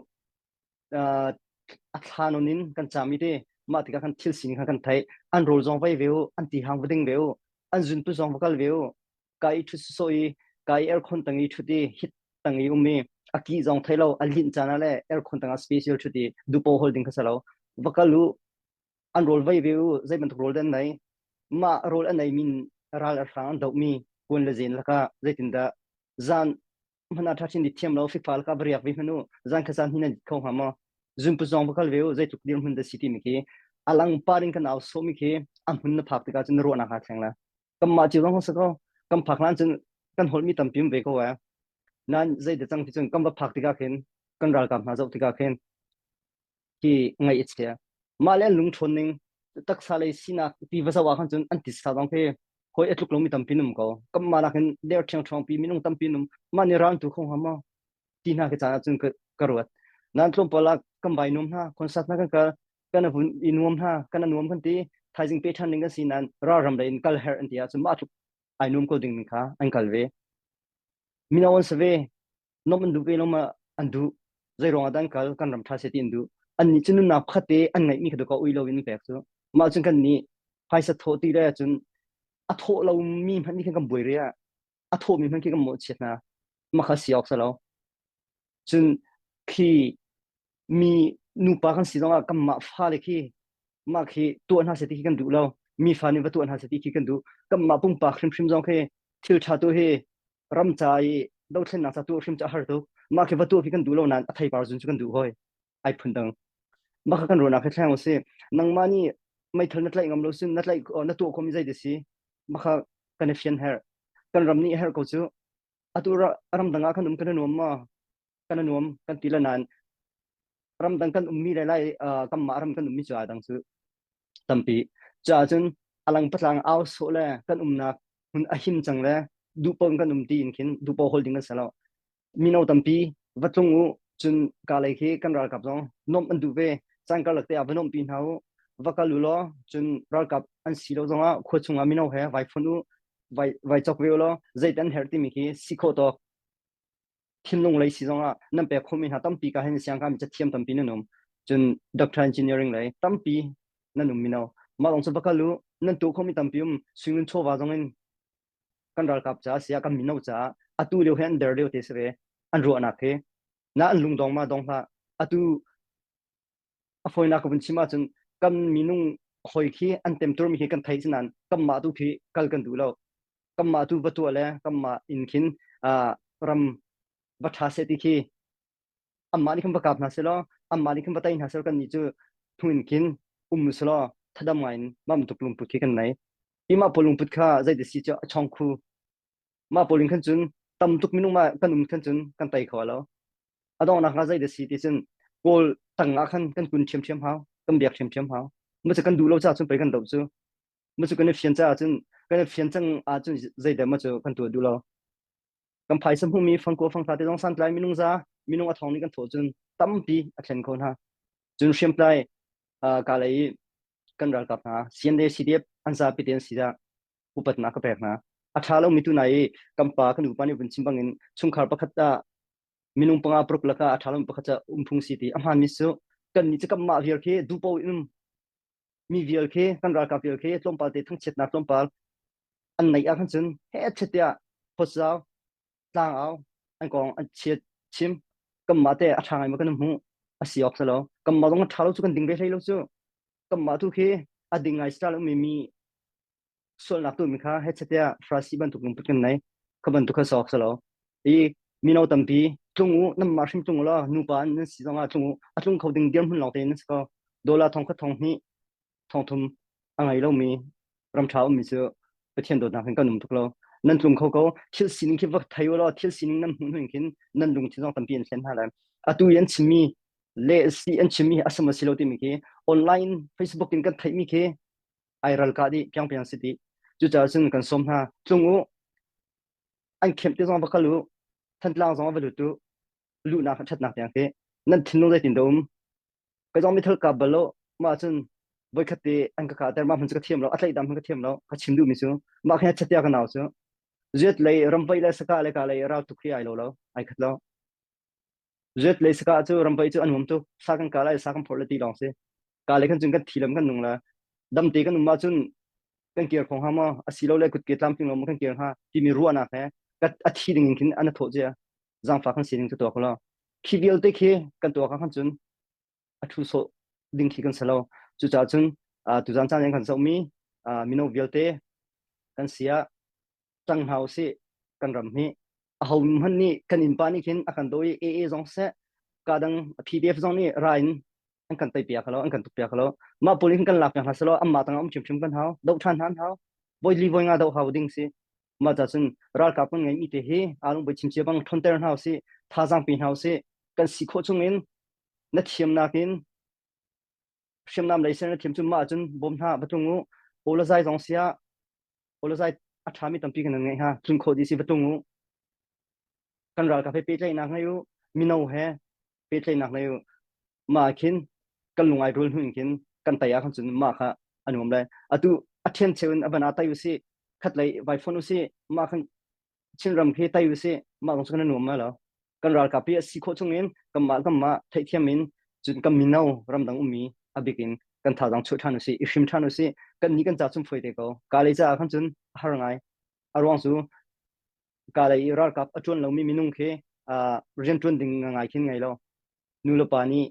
a thla non in kan cam i te mah tikah khan thil sining kha kan theih an rawl zong vai ve u an ti hang va ding ve u an zunpu zong va kal ve u ka i ṭhut sawsawh i ka i aircon tang i ṭhut i hit tang i um i a ki zong thei lo a linh caan ah le aircon tang ah special ṭhut i dupo hol ding kha si lo va kal u an rawl vei ve u zei bantuk rawl dah an nei mah rawl a nei min ral a hrang an doh mi kuan le zen lakah zeitindah zan hmana ṭha chin di thiam lo fikfa lakah va riak ve hmanh u zan kha zan hi nan kho hnga maw zunpu zong va kal ve u zeitluk dirhmun dah si timi khi a lang par in kan au sawhmi khi a hmun na phak tikah cun na ruahnak aa thleng la. Kanmah cio zong si ko. Kan phak hlan cun kan holhmi tampi um ve ko ee. Nain zei cang ti cun kan va phak tikah khin kan ralkap hna zoh tikah khin hi ngaih a chia. Mah le an lungṭhawn ning taksa lei sinak ti va zoh ah khan cun an titsa zong khi hawi a tluk lomi tampi an um ko. Kanmah nakin der ṭhiangṭhuang pi minung tampi an um. Mah nih ral an tu kho hnga maw? Ti hna khi caan ah cun ka, ka ruat. Nain tlawmpal ah kan vai nuam hna, concert hna kan kal, kan vun i nuam hna, kan a nuam kan ti. Thaizing pe ṭhan ding kan si nain ralram lei in kal herh an ti ahcun mah tluk ai nuam ko ding mi kha an kal ve. Mino an si ve. Nom an duh ve lo ma an duh. Zei ruang ah dah an kal kan ram ṭha seh ti an duh. Annih cu nunnak pakhat te an ngeihmi kha dawkaw ui loin an pek cu. Mah cun kan nih phaisa thawh ti le cun a thawh lomi hmanh nih khan kan buai re ah a thawhmi hmanh khi kan mawhchiat hna. Mah kha si awk si lo. Cun khi mi nupa kan si zongah kanmah fale khi mah khi tuah hna seh ti khi kan duh lo. Mi fa nih va tuah hna seh ti khi kan duh. Kanmah pumpak hrimhrim zong khi thil ṭha tu hi ram ca i dothlennak ca tuah hrim cu a har tuk. Mah khi va tuah khi kan duh lo nain a theipar zun cu kan duh hoi. Ai phun dang. Mah kha kan ruahnak hi thleng usih. Nangmah nih meithal na tlaih ngam lo sin na tlaih na tuah khomi zei ti si? Mah kha kan i fian herh. Kan ram nih a herh ko cu. Atu ramdang ah kan um kan i nuam maw? Kan i nuam kan ti le nain ramdang kan ummi le lai kanmah ram kan ummi cu aa dang cu tampi. Cuah cun alang patlang au sawh le kan umnak hmun a him cang le duhpaoh in kan um ti in khin duhpaoh hol ding kan si lo. Mino tampi va tlung u cun ka lei khi kan ralkap zong nuamh an duh ve. Caan karlak te ah va nuamhpi hna u. Va kal u law cun ralkap an si lo zongah khua chungah mino he vai fon u vai vai chok ve u law zei an herh timi khi si khawh tawk thinlung lei si zongah nan pek khomi hna tampi ka hin siang kami cathiam tampi nan um cun doctor engineering lei tampi nan um mino mah lawng cu va kal u nan tuah khomi tampi um suingun chawva zong in kan ralkap caah sia kan mino caah atu lio hi an der lio te si ve an ruahnak hi na an lungdong ma dong hlah atu a fawinak ka vun chim ahcun kan minung hoi khi an temturmi khi kan thei nain kanmah tu khi kal kan duh lo kanmah tu va tuah le kanmah in khin ram va ṭha seh ti khi anmah nih khan va kap hna seh law anmah nih khan va tei hna seh law kannih cu hnu in khin um seh law thadam ngai in mah bantuk lungput khi kan nei hi mah pawl lungput kha zeiti si cu a chong khu mah pawl in khan cun tam tuk minung mah kan um khan cun kan tei kho lo a donghnak ah zei si ti cun kawl tang ah khan kan kun ṭhiamṭhiam hau kan biak ṭhiamṭhiam hau mu cu kan duh lo caah cun pei kan doh cu mu cu kan i fian caah cun kan i fian cang ahcun zeidah ma cu kan tuah duh lo kan phaisa hmumi fangkua fangthla te zong santlai minung za minung a thong nih kan thawh cun tampi a thlen kho hna cun hriamtlai ka lei kan ralkap hna CNA CDF an zapi te an si dah upatnak ka pek hna a ṭha lomi tu na i kan pa kan upa nih vun chim bangin chungkhar pakhat ah minung panga paruk lakah a ṭha lomi pakhat cu um phung si ti a hmaanmi cu kan nih cu kanmah vial khi duhpaoh in um mi vial khi kan ralkap vial khi tlawmpal te thangchiatnak tlawmpal an neih ah khan cun he tiah phawtzau tlangau an kong an chiat chim kanmah te a ṭha ngai ma kan hmuh a si awk si lo kanmah zong a ṭha lo cu kan ding ve hlei lo cu kanmah tu khi a ding ngai style ummi mi sualnak tu mi kha hechet Farasi bantuk lungput kan nei kha bantuk kha sawk salo i mino tampi tlung u nan mah hrim tlung u law nupa nan si zongah tlung u a tlung kho ding dirhmun lawng te nan si ko dollar thong khat thong hnih thong thum a ngei lomi ram ṭha ummi cu Pathian dawtnak in kan um tuk lo nan tlung kho ko thil sining khi va thei u law thil sining nan hmuh hnu khin nan lungthin zong tampi an thlen hna lai atu i an chimmi le si an chimmi a sam a si lo timi khi online Facebook in kan theihmi khi ai ral kah dih piangpiang si dih cucaah cun kan sawm hna tlung u an kemh te zong va kal u thantlang zong va lut u luhnak ṭhatnak tiang khi nan thinlung zeitin dah um kai zong mithal ka bal lo mah cun voikhat te an ka kahter mah hmun cu ka thiam lo a tlaih dam hmun ka thiam lo ka chim duhmi cu mah khin chatia ka nau cu zuat lei ramvai le saka le ka lei ral tuk hi ai lo lo ai khat lo Zuat lei saka cu ramvai cu an um tuk. Sa kan kah lai, sa kan phorh le ti lawng si. Ka le khan cun kan thi lam kan nung la. Damte kan um ahcun kan kir kho hnga maw? Asilole kutke tlamtling lo maw kan kir hnga? Timi ruahnak he a thi ding in khin an thawh cia. Zaangfah kan sining cu tuah ko lo. Khi vialte khi kan tuah kha khan cun a thu sawh ding khi kan si lo. Cucaah cun tuzaan caan in kan zohmi mino vialte kan si ah cang hna usih kan ram hi aho hmanh nih kan innpa nih khin a kan daw i AA zong seh ka dang PDF zong nih ra in an kan tei piak lo an kan tuk piak lo mah pawl in kan lak piak hna selaw anmah tangah um hrimhrim kan hau doh ṭhan hna an hau. Voi li voi nga doh hau ding si. Mah ca cun ralkap kan ngeimi te hi aa boi chim cia bang ṭhawnter hna usih, thazaang pe hna usih. Kan si khawh chung in na thiamnak in hriamnam lei ser na thiam cun mah cun bawm hna va tlung u. Aw le zai zong siah aw le zai a ṭhami tampi kan ngeih hna. Tlun khawh dih si va tlung u. Kan ralkap he pehtlaihnak ngei u. Mino he pehtlaihnak ngei u. Mah khin kan lung ai rual hnu in khin kan tai ah khan cun mah kha a nuam lai. Atu a ṭhian cheu in a ban ah tai usih, khat lei vai phone usih, mah khan Chinram khi tai usih, mah kong cu kan a nuam lai lo. Kan ralkap hi a si khawh chung in kanmah kanmah theihthiam in cun kan mino ramdang ummi a bik in kan thazaang chuah ṭhan usih, i hrim ṭhan usih. Kan nih kan ca cun fawi te ko. Ka lei caah khan cun a har ngai. A ruang cu ka lei i ralkap a ṭuan lomi minung khi uh, rian ṭuan ding ngai khin ngei lo. Nu le pa nih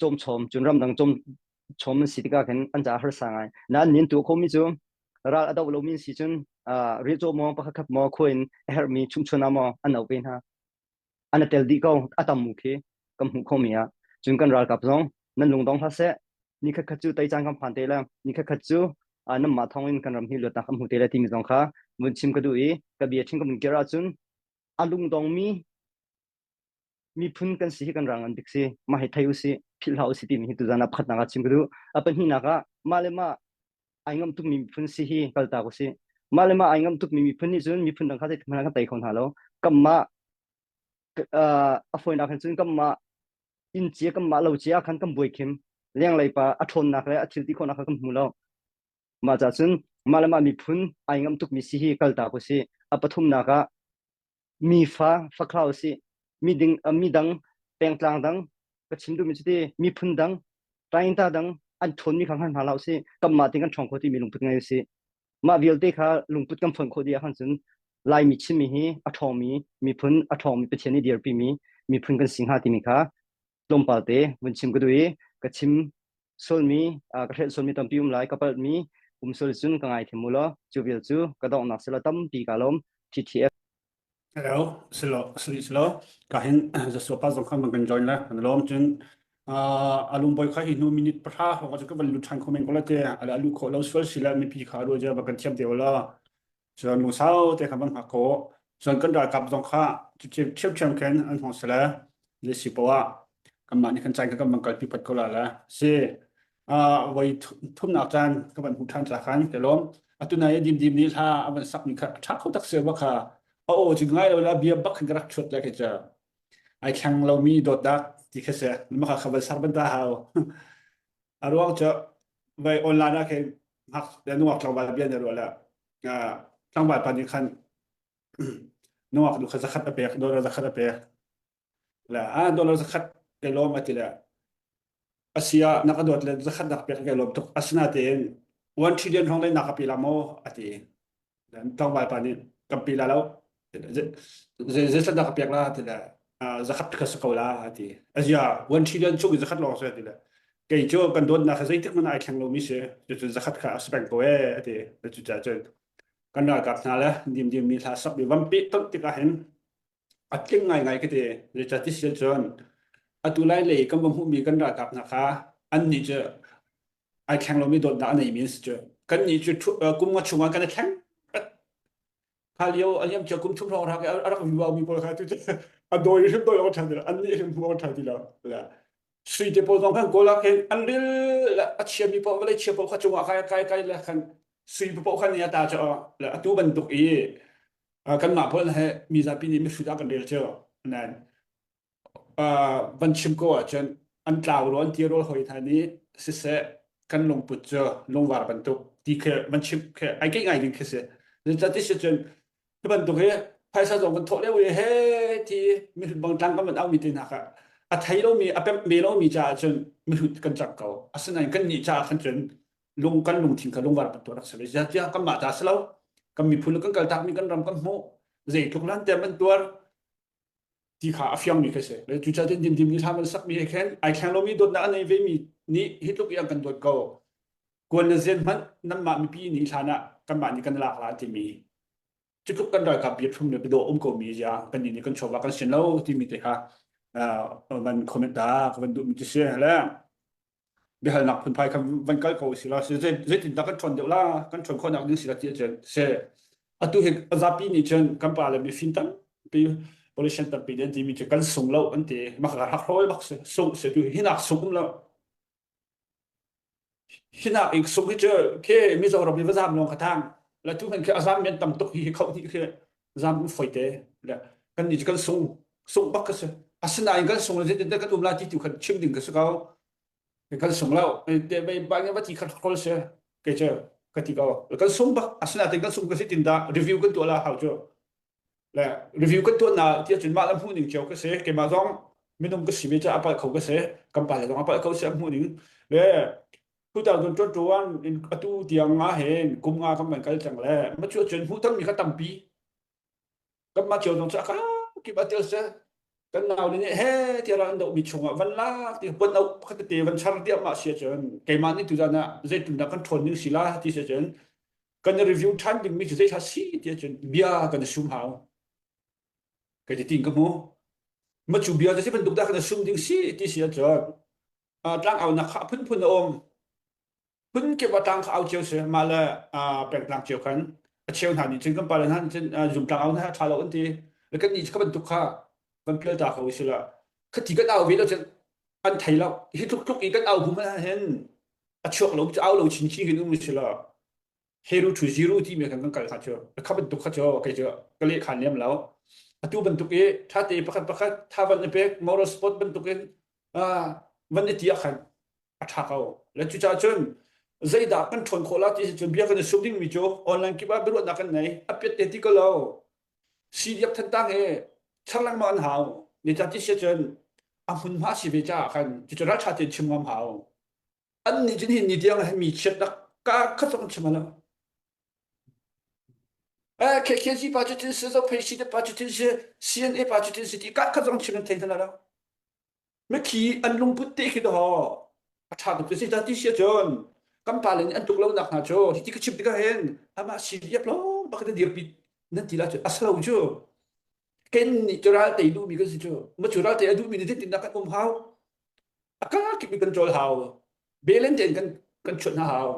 cawmchawm cun ramdang cawm chawm an si tikah khin an caah harsa ngai. Nain nin tuah khomi cu ral a doh lomi an si cun uh, riahcaw maw pakhat khat maw khua in a herhmi chumchun ah maw an auh ve hna. An a tel dih ko a tam mu khi kan hmuh khomi ah. Cun kan ralkap zong nan lungdong hlah seh. Ni khat khat cu tei caan kan phan te la. Ni khat khat cu uh, nanmah thawng in kan ram hi luatnak kan hmu te la timi zong kha vun chim ka duh i ka bia chim ka vun kir ahcun a lungdongmi miphun kan si hi kan rang an dik si mah hi thei usih philh hlah usih timi hi tuzan ah pakhatnak ah chim ka duh a pahnihnak ah mah le mah ai ngamh tukmi miphun si hi kaltak usih mah le mah ai ngamh tukmi miphun nih cun miphun dang kha zeitik hmanh ah kan tei kho hna lo kanmah a fawinak hin cun kanmah inn cia kanmah lo cia khan kan buai khim lenglei pa a ṭhawnnak le a thil ti khawhnak kha kan hmu lo mah ca cun mah le mah miphun ai ngamh tukmi si hi kaltak usih a pathumnak ah mi fa fakhlau usih miding midang pengtlang dang ka chim duhmi cu ti miphun dang tainta dang an ṭhawnmi kha hngal hna hlah usih kanmah tein kan ṭhawng kho timi lungput ngei usih mah vialte kha lungput kan fonh khawh dih ahkhan cun Laimi Chinmi hi a ṭhawngmi miphun a ṭhawngmi Pathian nih dirpimi miphun kan si hnga timi kha tlawmpal te vun chim ka duh i ka chim sualmi ka hrelh sualmi tampi um lai ka palhmi um sual cun ka ngaithiam u law cu vial cu ka donghnak sila tampi ka lawm TTF Hello, silo, sili silo. Ka hin Joshua pa zong kha man kan join la. Kan lawm cun alung boy kha hi hnu minute pahra hrawng cu ka van lut ṭhan kho men ko la te ala alu kho lo sual sila mipi kha ru je ba kan thiam te la. Cun lungsau te kha van hngak ko. Cun kan ralkap zong kha ṭhiam ṭhiam khin an hong sile le si poah kanmah nih kan caan kha kan van kalpi pat ko la la. Si voi thumnak caan ka van hmuh ṭhan ca khan ka lawm. Atu nai i dimdim nih hla a van sakmi kha a ṭha kho tak si ba kha a aw cu ngai lo la bia bak khin ka rak ṭhuat le kei cu ai thleng lomi dawtnak ti kha si. Mah kha kha van sar ban ta hau. A ruang cu vai online ah khin hngak nungak tlangval bia na ruah le tlangval pa nih khan nungak nu kha zakhat a pek dollar zakhat a pek le a dollar zakhat kai lawm a ti le asia na ka dawt le zakhat nak pek kai lawm tuk asinatein 1 trillion hrawng le na ka pe la maw a ti tlangval pa nih kan pe la lo zeizat dah ka pek la ti le zakhat ka si ko la ti azia 1 trillion chung in zakhat lawng si ti le kei cu kan dawtnak kha zeitik hmanh ai thleng lomi si cucun zakhat kha a si peng ko e ati cu ca cun kan ralkap hna le dimdim mi hla sak mi van peh tonh tikah hin a tling ngaingai ka ti zeicah ti si cun atu lai lei kan va hmuhmi kan ralkap hna kha an nih cu ai thleng lomi dawtnak a neimi an si cu kan nih cu kum nga chungah kan i thleng kha lio a liam cia kum thum hrawng rak a rak viu mi pawl kha tu a dawi hrim dawi awk ṭha ti lo an nih hrim hmu awk ṭha ti lo sui te pawl zong khan kawl ah khin an ril a chiami paoh vawlei chia paoh kha cungah kai kai kai le khan sui paoh khan ni a ta cho le atu bantuk i kanmah pawl he mi zapi nih mihrut ah kan rel cio nan van chim ko ahcun an tlau rawl an ti rawl hoi hna nih siseh kan lungput cu lungvar bantuk ti khi van chim khi ai keih ngai ding khi si zeicah si cun hi bantuk hi phaisa zong kan thawh lio i he ti mihrut bang tlang kan van au mi te hna kha a thei lomi a pemh ve lomi caah cun mihrut kan cang ko asinain kan nih caah khan cun lung kan lungthin kha lungvar bantuk rak si ve zeicahtiah kanmah ta si lo kan miphun kan kaltakmi kan ram kan hmuh zeitluk lan te man tuar ti kha a fiangmi kha si. Cucaah cun dimdim nih hla man sakmi he khin ai thleng lomi dawtnak a nei vemi nih hi tluk i an kan dawt ko. Kuan le zen hmanh nanmah mipi nih hlan ah kanmah nih kan lak la timi cu tluk kan ralkap bia thlum le biadawh um komi zia kan nih nih kan chawva kan sin lo timi te kha van comment ta ka van duhmi cu si le. Biahalnak phunphai kha van kal ko si la zeitindah kan ṭhawn deuh la kan ṭhawn khawhnak ding si la ti ahcun si atu hi zapi nih cun kan pa le mifim tampi politician tampi nih an timi cu kan sung lo an ti mah ka rak hrawi bak si sung si tu hinak sung um lo hinak ik sung hi cu khi Mizoram i va zam lawng kha thang la tu hman khi a zam men tam tuk hi kho hi khi zam um foi te le kan nih cu kan sung sung bak ka si asinain kan sung le zeitindah kan um la ti tu khan chim ding ka si ko kan sung lo te bai ba nge va ti khat khol se ke che ka ti ko kan sung bak asinain kan sung ka si tin da review kan tuah la hau chu le review kan tuah na ti cun mah lam hmuh ning cio ka si keimah zong minung ka si ve ca apal kho ka si kan pa le zong apal kho si an hmuh ning le 2021 in atu tiang nga hen kum nga kan van kal cang le ma chu cun hmuh tammi kha tampi kan mah cio zong cu a kip a tel se kan nau le nih he tiah an doh mi chungah van lak ti pon au pakhat tete van char diam ma sia cun keimah nih tuzan ah zeitindah kan ṭhawn ning si la ti sia cun kan review ṭhan ding mi cu zei thla si ti cun bia kan i sum hau kai ti tin ka hmu ma cu bia cu bantuk dah kan i sum ding si ti si ahcun tlang au nak kha phunphun a um phun kip a tlang kha au cio si mah le pengtlang cio khan a cheu hna nih cun kan pale hna nih cun zum tlang au hna ṭha lo an ti le kan nih kha bantuk kha kan pial ta kho si la khati kan au ve lo cun an thei lo hi tluk tluk i kan au bu hmanh hin a chuak lo cu au lo chin chin hin um si la heru thu zero ti mi kan kan kal kha cu kha bantuk kha cu kei cu ka leh khan lem lo atu bantuk i tha te pakhat pakhat tha van i pek moral sport bantuk in van i ti ah khan a ṭha ko. Le cucaah cun zeidah kan ṭhawn khawh la ti si cun bia kan i sum dingmi cu online kip ah biaruahnak kan nei. A piat te ti ko lo. CDF Thantlang he char lengmang an hau. Nica ti si cun a hmunhma si ve caah khan cucu ralṭha tein chim ngam hau. An nih cun hi ni tiang hi mi chiatnak ka khat zong chim lo. Eh, KKG pa cu tin si, Zophei si pa cu tin si, CNA pa cu tin si ti ka khat zong chim an thei hna lo. Mithi an lungput te khi dawh a ṭha tuk si ti si ahcun kan pale nih an tuk lonak hna cu hiti ka chim tikah hin amah CDF lawng bak in dirpi nan ti la cu a si lo cu ken nih cu ral tei duhmi kan si cu ma cu ral tei a duhmi nih zeitindah kan um hau a kakip in kan cawl hau belen tein kan kan chuan hna hau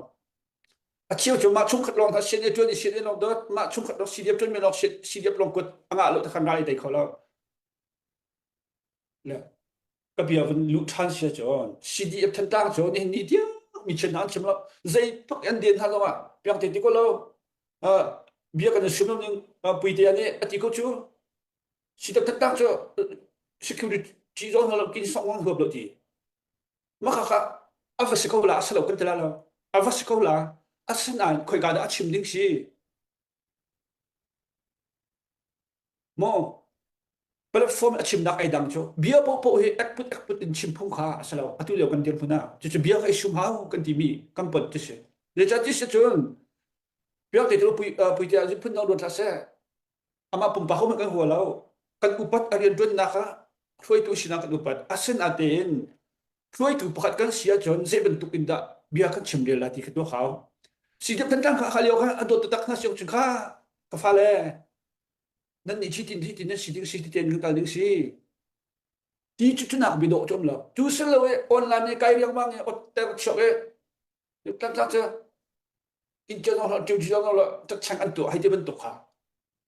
a cheu cu mah chungkhat lawng hna sian ṭuan i sian lawng dot mah chungkhat lawng CDF ṭuan mi lawng CDF lawng kut a ngah lo ta khan ral i tei kho lo Le ka bia vun luh ṭhan si ahcun CDF Thantlang cu nihin ni tiang mi chen hna an chim lo zei tluk an den hna zongah piang te ti ko lo bia kan i sum lo ning puite nih a ti ko cu CDF Thantlang cu security zong hna lo kin song wang huap lo ti maka kha a va si ko la a si lo kan ti la lo a va si ko la asinain khoika dah a chim ding si Maw platform a chimnak ai dang cu bia paohpaoh hi ekput ekput in chim phung kha a si lo atu lio kan dirhmun ah cucu bia kha i sum hau kan timi kan pot ti si zeicah ti si cun biak te tu pui pui te ah phun dang ruat hlah seh amah pumpak ho kan hua lo kan upat a rian ṭuannak ah hruaitu sinak kan upat asin atein hruaitu pakhat kan si ahcun zei bantuk in dah bia kan chim rel la ti kha tuak hau si deuh kan tlang kha kha lio kha a dawt taktak hna si cun kha ka fale nan nih thi tin thi tin nan si ding si ti ten kan kal ding si ti cu cunak bi dawh cu um lo cu si lo e online e kai riangmang e otter chuak e tlang tlang cu in chen lo tiu ji lo tak chang an tu hai ti bantuk kha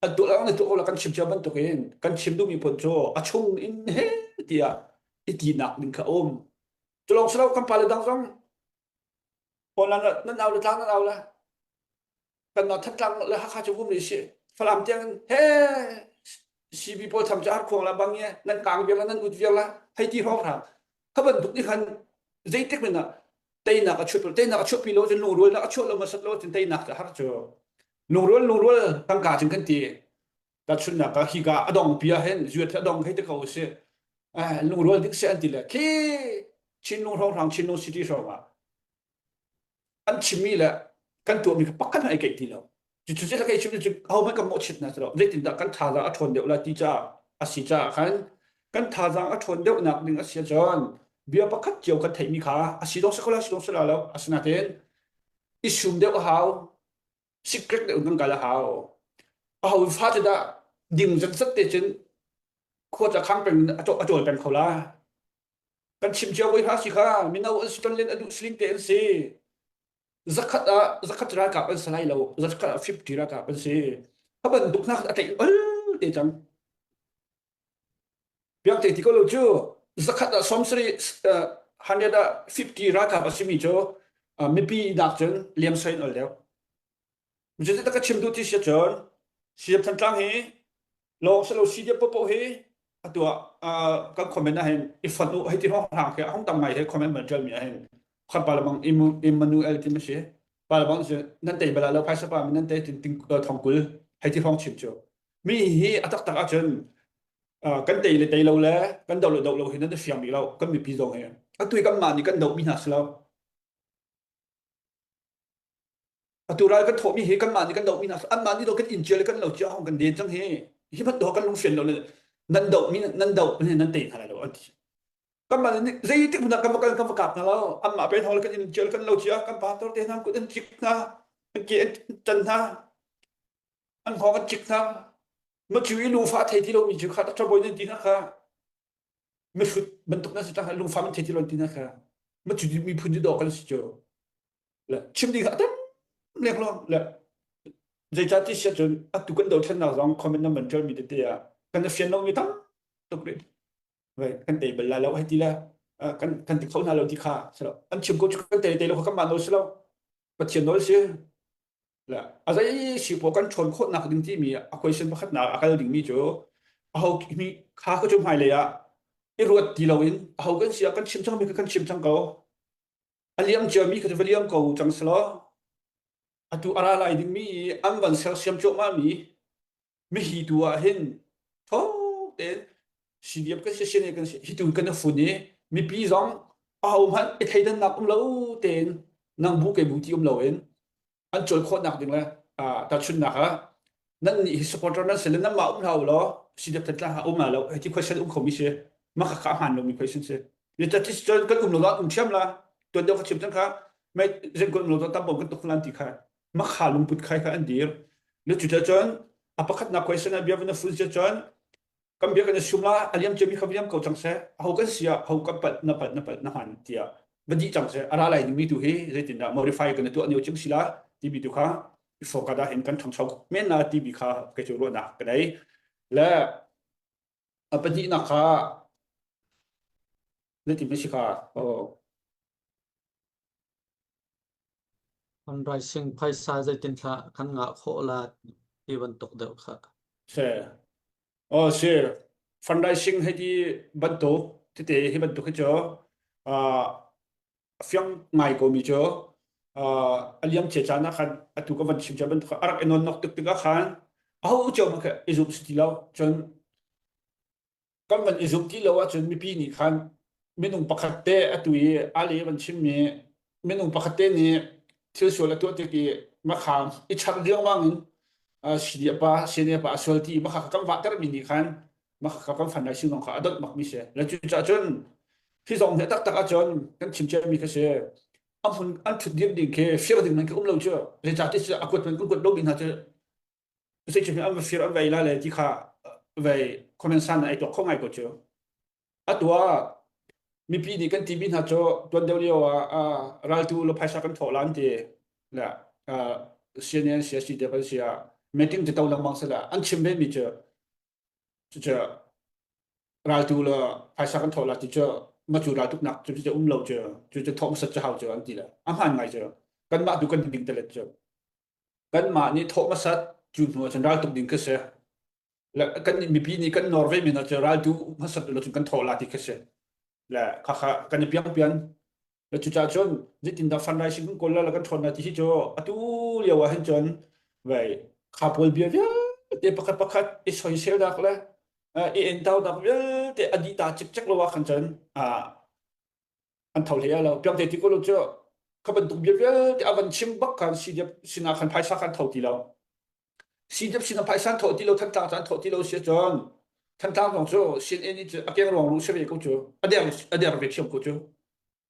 an tu lang ne tu la kan chim cia bantuk in kan chim duhmi phun cu a chung in he tiah i ti nak ding kha um cu lawng si lo kan pale dang zong online nan au le tlang nan au le kan no Thantlang le Hakha cu vum rih si Falam tiang in he CB pawl tham cu har khuang la bang ye nan kang viar la nan ut viar la hei ti hrawng hra kha bantuk nih khan zeitik men ah teinak a chuah teinak a chuahpi lo cun lungrualnak a chuah lo masat lo cun teinak cu har cu lungrual lungrual tangka cun kan ti tahchunnak ah hika a dong pi ah hin zuat a dong hei te ko si lungrual ding si an ti le khi Chinlung hrawnghrang Chinlung city hrawng ah an chimmi le kan tuahmi kha pakhat hmanh ai keih ti lo. Cucu cu kai chim cu ahohmanh kan mawhchiat hna si lo. Zeitindah kan thazaang a ṭhawn deuh lai ti caah a si caah khan kan thazaang a ṭhawn deuhnak ding a si ahcun bia pakhat cio kan theihmi kha a si dong si ko lai si dong si lai lo asinain i sum deuh a hau sikrek deuh kan kal a hau aho fa cu dah ding zatzat te cun khua ca khang peng a ṭawl peng kho la. Kan chim cio voi hna si kha mino an si ton len a duh siling te an si. Zakhat ah zakhat ralkap an si lai lo zakhat ah 50 ralkap an si. A bantuk hna a tlaih ol te cang. Biak te ti ko lo cu zakhat ah 70 150 ralkap a simi cu mipi nak cun liam soin ol deuh. Zeitin ka chim duh ti si cun CDF Thantlang hi lawng si lo CDF popo hi atu ah kan comment ah hin i fonh u hei ti hong hlang khi hong tam ngai he comment man ṭial mi ah hin khan pa lamang Emmanuel ti ma si pa lamang cu nan tei bala lo phaisa pa nan tei tin ting thong kul hei ti hong chim cu mi hi a taktak ahcun kan tei le tei lo le kan do le do lo hi nan fiang rih lo kan mipi zong hi atu i kanmah nih kan doh mi hna si lo Atu ral kan thawhmi hi kanmah nih kan dohmi hna anmah nih do kan inn cia le kan lo cia hong kan den cang hi hi hmanh do kan lungfian lo le nan dohmi nan doh nan tei hna lai lo an ti. Kanmah nih zeitik hmun ah kan va kal kan va kap hna lo anmah pen hong le kan inn cia le kan lo cia kan pastor te hna kut an cik hna an ke an tan hna an hngawng an cik hna macu i lungfa thei ti lomi cu kha doctor bawi nan ti hna kha mihrut bantuk nan si tang lungfa man thei ti lo ti hna kha macu miphun cu dawh kan si cu le chim ding kha tam lek lo le zeicah ti sia cun atu kan dothlennak zong comment nan van ṭial mi tete ah kan i fian lo mi tam tuk rih vai kan tei bal lai lo hei ti le kan kan ti kho hna lo ti kha si lo an chim ko cu kan tei tei lo kha kan mah nawl si lo Pathian nawl si le a zei si po kan ṭhawn khawh nak ding timi a question pakhat nak a kal ding mi cu aho mi kha ka cu hmailei ah i ruat ti loin aho kan si ah kan chim cang mi kha kan chim cang ko A liam ciami kha cu va liam ko cang selaw atu a ra lai dingmi i an van sersiam cuahmahmi mihi tu ah hin thawng tein CDF kan si CNA kan si hi tu kan i fun i mipi zong ahohmanh i thleidannak um lo tein nang bu kei bu ti um loin an cawl khawhnak ding le tahchunhnak ah nan nih hi supporter nan si le nanmah um hlah u law CDF Thantlang ah um lo hei ti question um khomi si mah kha a hmaan lomi question si ni cun kan um lo um thiam la tuan deuh ka chim cang kha mei zeng kan um lo tam bom kan tuk lan ti kha ma kha lungput khai kha an dir le cu cun a pakhatnak question ah bia van fun sia cun kan bia kan i sum la a liam ciami kha liam ko cang seh aho kan si ah ho kan palh na palh na palh na hman tiah va dih cang seh a ra lai dingmi tu hi zeitindah modify kan tuah nio cing si la timi tu kha i focus ah hin kan ṭhangcho men la timi kha kei cu ruahnak ka nei le a pahnihnak kha zeitin si kha oh Fundraising phaisa zeitin thla kan ngah khawh la ti bantuk deuh kha. Se. Oh si. Fundraising hei ti bantuk tete hi bantuk hi cu uh, fiang ngai ko mi cu uh, a liam cia caan ah khan atu ka van chim cia bantuk a rak i non nok tuk tikah khan aho cio ma kha i zum si ti lo cun kan van i zumh ti lo ahcun mipi nih khan minung pakhat te atu i ali van chimmi minung pakhat te nih thil sual a tuah tik i makham i char riangmang in CDF pa CNA pa a sual ti makha kan vahter mi nih khan makha kan fan lai sinong kha a dot bak mi si le cu cah cun hi zong hi taktak ahcun kan chim cia mi kha si a hmun an thut dir ding khi fir ding man khi um lo cu zeicah ti a kuat man kan kuat lo mi hna cu zei cu an va fir an vei la le ti kha vei comment san ai tuak kho ngai ko cu atu ah mipi nih kan timi hna cu tuan deuh lio ah raltu lo phaisa kan thawh la an ti le CNN CSC te kan sia meeting te to lengmang sela an chim ve mi cu cu raltu le phaisa kan thawh la ti cu ma cu raltuk nak cu cu um lo cu cu cu thawh hmasat cu hau cu an ti le a hmaan ngai cu kanmah tu kan ding te let cu Kanmah nih thawh hmasat cu hnu ahcun raltuk ding khi si. Le kan mipi nih kan nawr ve mi hna cu raltu hmasat lo cun kan thawh la ti khi si. Le khakha kan i piangpian. Le cucaah cun zeitindah fundraising kan kawl la le kan ṭhawn la ti hi cu atu lio ah hin cun vei kha pawl bia vialte pakhat pakhat i soiselnak le i entaunak vialte a dih ta cikcek lo ah khan cun an tho hlei lo piangte ti ko lo cu kha bantuk bia vialte a van chim bak khan CDF sinah khan phaisa khan tho ti lo CDF sinah phaisa an tho ti lo Thantlang cu an tho ti lo si cun Thantlang zong cu CNN cu a keng ruang ru si ve ko cu a der a der ve thiam ko cu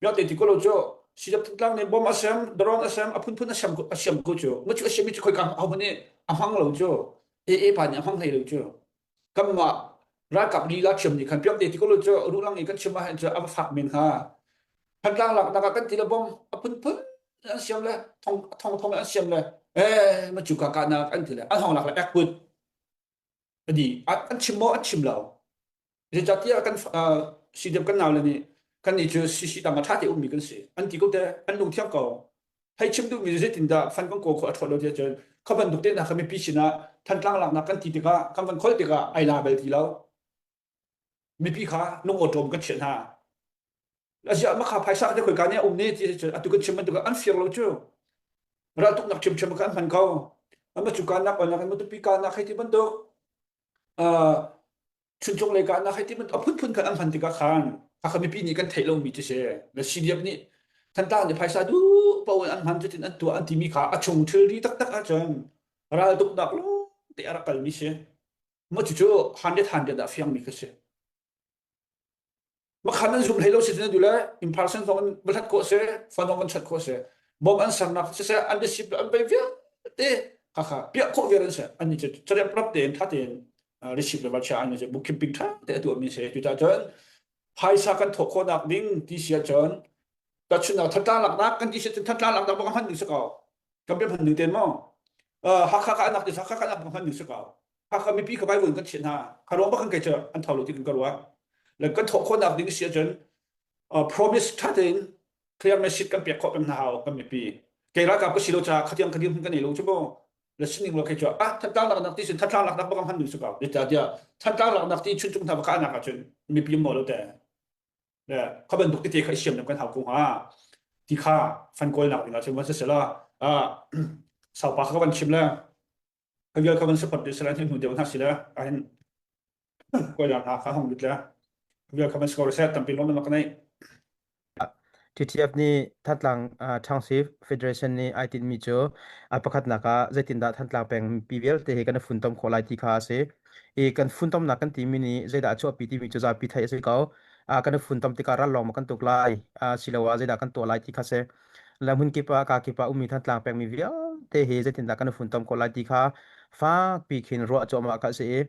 piangte ti ko lo cu CDF Thantlang nih bom a sem drone a sem a phunphun a sem a siam ko cu ma cu a siam mi cu khoi ka ho nih a hmang lo cu AA pa nih a hmang hlei lo cu kanmah. Ralkap lila ṭhiam nih khan piak te ti ko lo cu rulang i kan chim ahhin cu a va fak men hnga. Thantlang laknak ah kan ti le bom a phunphun an siam le thong thong thong an siam le eh ma cu ka ka nak an ti le an hong lak le ek put adi an chim maw an chim lo. Zeicahtiah kan CDF kan naule nih kan nih cu CC tang ah ṭha te ummi kan si. An ti ko te an lungthiang ko. Hei chim duhmi cu zeitindah fan kan kawl khawh a ṭhawt lo tiah cun kha bantuk te hna kha mipi sinah Thantlang laknak kan ti tikah kan van kholh tikah ai la bal ti lo. Mipi kha lung awṭawm kan chiah hna. Aziah makha phaisa te khoi ka nih a um ne ti cun atu kan chim bantuk an fir lo cu. Raltuknak ṭhiamṭhiam kha an hman ko. Ama cu kanak onak in matupi kanak hei ti bantuk Chuncung lei kahnak hei ti bantuk a phunphun khan an hman tikah khan Hakha mipi nih kan theih lomi cu si. Na CDF nih Thantlang nih phaisa duh paoh in an hman cutin an tuah an timi kha a chung thilri taktak ahcun raltuknak lawng te a rak kalmi si. Mah cucu 100 ah fiangmi kha si. Makhan an zum hlei lo si tin du le in person zong in va hlat khawh si, phone zong van chat khawh si. Bom an sernak siseh an receipt an pei vialte kha kha piah khawh vial an si. An ni cu carep rap tein tha tein receipt le va chia an si bookkeeping tha te a tuahmi si. Cucaah cun phaisa kan thawh khawhnak ding ti si ahcun tahchunhnak Thantlang laknak kan ti si ahcun Thantlang laknak bak hman ding si ko. Kan bia hman ding ten maw? Hakha ka anak ti Hakha ka anak bak hman ding si ko. Hakha mipi ka Bible kan chiah hna. Kha ruang bak kan kei cu an tho lo ti kan ka ruah. Le kan thawh khawhnak ding si ahcun promise tha tein clear message kan pek khawh peng hna hau kan mipi. Kei ralkap ka si lo caah khatiang ka dirhmun kan nei lo cu mu. Le sining lo kei cu ah Thantlang laknak ti sin Thantlang laknak bak hman ding si ko. Zeicahtiah Thantlang laknak ti chuncung hna baka anak ahcun mipi maw lo te. Le kha bantuk tete kha i siam kan hau ko hnga. Ti kha fan kawlnak ding ahcun van sisela ah saupa kha ka van chim le Kha vial kha van support dih sila hnu deuh hna sila ahin koila hna kha hong lut le vial kha van score se tampi lom na ka nei. TTF nih Thantlang Township Federation nih ai tinhmi cu a pakhatnak ah zeitindah Thantlang peng mipi vialte hi kan i funtom khawh lai ti kha a si. I kan funtomnak kan timi nih zeidah a chuahpi timi cu zapi theih a si ko. Kan i funtom tikah ral lawng maw kan tuk lai asiloah zeidah kan tuah lai ti kha si. Le hmun kip ah kaa kip ah ummi Thantlang pengmi vialte hi zeitindah kan i funtom khawh lai ti kha fakpi khin ruah cuahmah kha a si i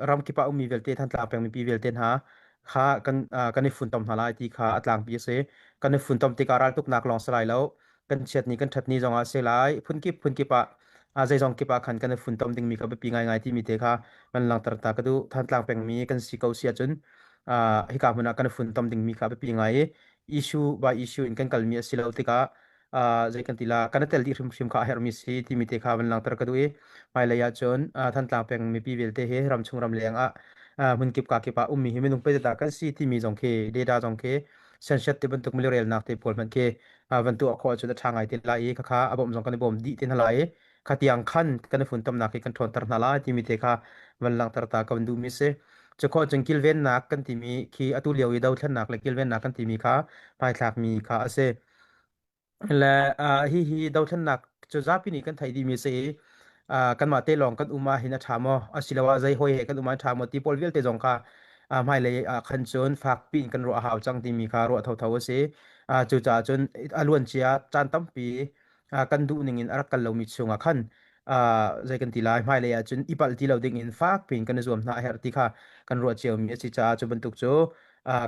ram kip ah ummi vialte Thantlang peng mipi vialte hna kha kan kan i funtom hna lai ti kha a tlangpi a si. Kan i funtom tikah raltuknak lawng si lai lo. Kan chiatni kan ṭhatni zongah a si lai. Phunkip phunkip ah zeizong kip ah khan kan i funtom dingmi kha biapi ngaingai timi te kha van langhter ta ka duh. Thantlang pengmi kan si ko si ahcun hika hmun ah kan i funtom dingmi kha biapi ngai i issue by issue in kan kalmi a si lo tikah zei kan ti la kan i tel dih hrimhrim kha a herhmi si timi te kha van langhter ka duh i hmailei ah cun Thantlang peng mipi vialte hi ramchung ramleng ah hmunkip ka kip ah ummi hi minung pei dah kan si timi zong khi data zong khi sensiat ti bantuk milirelnak te pawl hmanh khi van tuah khawh ahcun a ṭha ngai te lai i khakha a bawmh zong kan i bawm dih te hna lai i khatiang khan kan i funtomnak hi kan ṭhawnter hna lai timi te kha van langhter ta ka van duhmi si. Cukhawh cun kilvennak kan timi khi atu lio i dothlennak le kilvennak kan timi kha hmaithlakmi kha a si. Le hihi dothlennak cu zapi nih kan theih dihmi a si i kanmah te lawng kan um ah hin a ṭha maw asiloah zei hawi he kan um ah a ṭha maw ti pawl vialte zong kha hmailei ah khan cun fakpi in kan ruah a hau cang timi kha ruah thotho a si. Cucaah cun a luancia caan tampi kan duh ning in a rak kal lomi chungah khan zei kan ti lai hmailei ah cun i palh ti lo ding in fak piin kan i zuam hna a herh ti kha kan ruah ciomi a si caah cu bantuk cu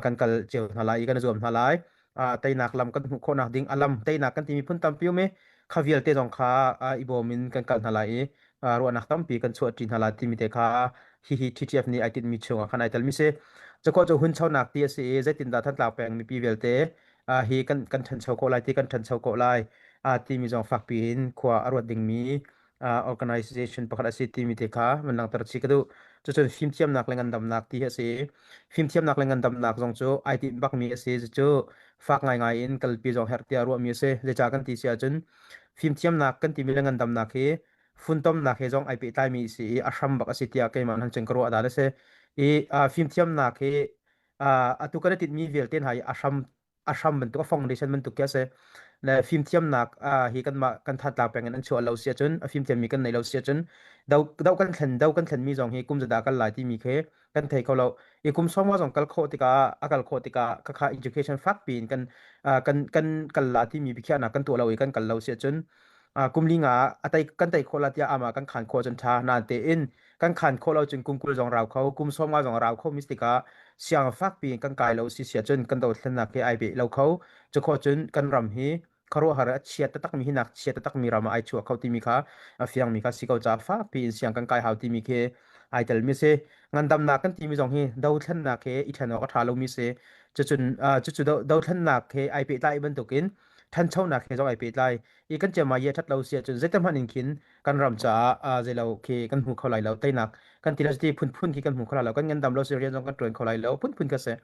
kan kal cio hna lai i kan i zuam hna lai. Teinak lam kan hmuh khawhnak ding a lam teinak kan timi phun tampi um i kha vialte zong kha i bawm in kan kal hna lai i ruahnak tampi kan chuahṭi hna lai timi te kha hihi TTF nih ai tinhmi chungah khan ai telmi si. Cukho cu hunchonak ti a si i zeitindah Thantlang peng mipi vialte hi kan kan ṭhancho khawh lai ti kan ṭhancho khawh lai timi zong fakpi in khua a ruat dingmi organization pakhat a si timi te kha van langhter chih ka duh. Cucun fimthiamnak le ngandamnak ti hi a si. Fimthiamnak le ngandamnak zong cu ai tinh bakmi a si. Cucu fak ngaingai in kalpi zong herh tiah ruahmi a si. Zeicah kan ti si ahcun fimthiamnak kan timi le ngandamnak hi funtomnak he zong ai pehtlaimi a si i a hram bak a si tiah keimah han cun ka ruah dan a si. I fimthiamnak hi atu kan i tinhmi vialte hna hi a hram a hram bantuk a foundation bantuk khi a si. Le fimthiamnak hi kanmah kan thatlang peng in an chuah lo si ahcun a fimthiammi kan nei lo si ahcun do do kan thlen do kan thlenmi zong hi kum zadah kal lai timi khi kan thei kho lo. I kum sawmnga zong kal khawh tikah a kal khawh tikah khakha education fakpi in kan kan kan kal la timi biakhiahnak kan tuah lo i kan kal lo si ahcun kum li nga a tei kan tei khawh la tiah ama kan khan khawh ahcun ṭha nain tein. Kan khan khawh lo cun kum 20 zong rau kho, kum 50 zong rau kho mi tikah siang fakpi in kan kai lo si sia cun kan dothlennak hi ai beh lo kho. Cu khawh cun kan ram hi khuaruahhar a chia taktak mi hi nak chia taktak mi ram ah ai chuah kho timi kha a fiang mi kha si ko ca fakpi in siang kan kai hau timi khi ai tel mi si. Ngandamnak kan timi zong hi dothlennak he i then awk a tha lo mi si. Cucun cucu dothlennak he ai pehtlai bantukin thanchonak he zong ai pehtlai. I kan ciama ye that lo si ahcun zeitam hmanh in khin kan ram caah zeilo khi kan hmu kho lai lo teinak kan ti lo ti phunphun khi kan hmu kho lai lo kan ngandam lo si rian zong kan ṭuan kho lai lo phunphun ka si.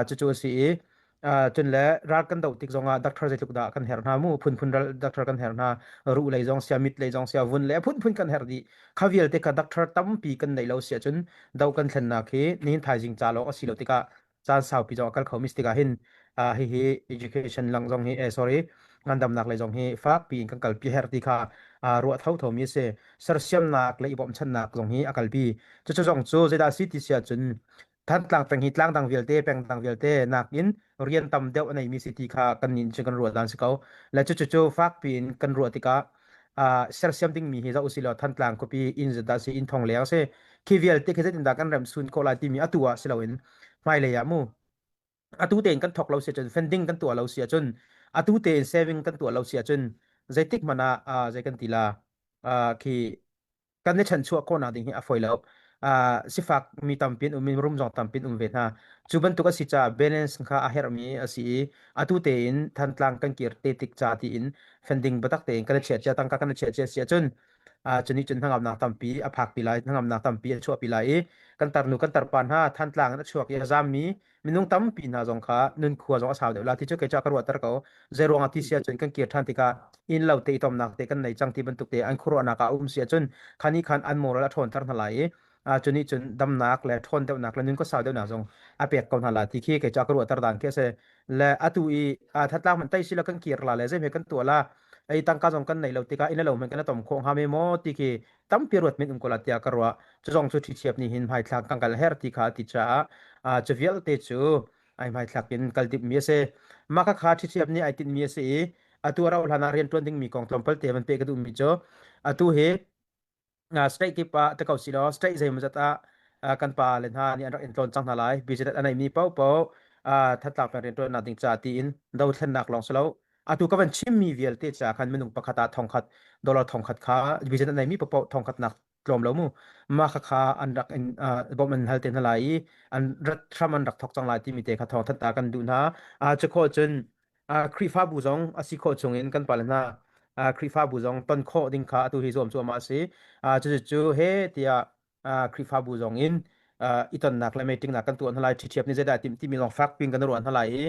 Cucu a si i cun le ral kan doh tik zongah doctor zeitluk dah kan herh hna mu phunphun ral doctor kan herh hna ruh lei zong sia mit lei zong sia vun le phunphun kan herh dih kha vialte kha doctor tampi kan neih lo si ahcun do kan thlennak hi nihin thaizing ca lawng a si lo tikah caan saupi zong a kal kho mi tikah hin hihi education lang zong hi eh sorry ngandamnak lei zong hi fakpi in kan kalpi her ti kha ruah tho tho mi a si sersiamnak le i bawmchannak zong hi a kalpi cucu zong cu zeidah si ti si ahcun Thantlang peng hi tlang dang vialte peng dang vialte nakin rian tam deuh a neimi si ti kha kan nih cun kan ruah dan si ko le cucu cu fakpi in kan ruah tikah sersiam dingmi hi zoh usih law Thantlang khuapi inn dah si inn thong leng si khi vialte khi zeitindah kan remh sun khawh lai timi atu ah si loin hmailei ah mu atu tein kan thok lo si ahcun funding kan tuah lo si ahcun atu tein saving kan tuah lo si ahcun zeitik hmanh ah zei kan ti la khi kan i chanchuah khawhnak ding hi a fawi lo. Uh, sifak mi tampi an um in rum zong tampi an um ve hna. Cu bantuk a si caah balance kha a herhmi a si i atu tein Thantlang kan kir te tik ca tiin funding biatak tein kan i chiah cia tangka kan i chiah cia si ahcun uh, cu nih cun hnangamnak tampi a phakpi lai hnangamnak tampi a chuahpi lai i kan tarnu kan tarpa hna Thantlang in a chuak i a zammi minung tampi hna zong kha nun khua zong a sau deuh la ti cu kei cu ka ruahter ko zeiruang ah ti si ahcun kan kir ṭhan tikah inn lo te i tomnak te kan nei cang ti bantuk te an khuaruahnak ah a um si ahcun khani khan an moral a ṭhawnter hna lai i cu nih cun damnak le ṭhawn deuhnak le nun khua sau deuhnak zong a pek ko hna la ti khi kei cu ka ruahter dan khi a si le atu i thatlang man tai si la kan kir la le zei kan tuah la ei tangka zong kan nei lo tikah inn le lo hmanh kan tom khawh hnga me maw ti khi tampi ruat men um ko la tiah ka ruah cu zong cu ṭhiṭhiap nih hin hmaithlak kan kal her ti kha a ti caah cu vialte cu ai hmaithlak in kal timhmi a si mah kha kha ṭhiṭhiap nih ai tinhmi a si i atu a rauh hlan ah rian ṭuan dingmi kong tlawmpal te van peh ka duhmi cu atu hi state kip ah te ko si law state zeimawzat ah kan pa le hna nih an rak in tlawn cang hna lai business a neimi paohpaoh thatlak peng rian ṭuannak ding ca tiin dothlennak lawng si lo atu ka van chimmi vialte ca khan minung pakhat ah thongkhat dollar thongkhat kha business a neimi paohpaoh thongkhat nak tlawm lo mu mah kha kha an rak in bawmh an hal te hna lai i an rat hram an rak thok cang lai timi te kha thawng thanh ta kan duh hna cu khawh cun Khrihfabu zong a si khawh chung in kan pale hna Khrihfabu zong ton khawh ding kha atu hi zuam cuahmah a si cucu he tiah Khrihfabu zong in i tonnak le meeting nak kan tuah hna lai ṭhiṭhiap nih zeidah timh timi zong fak pin kan ruah hna lai i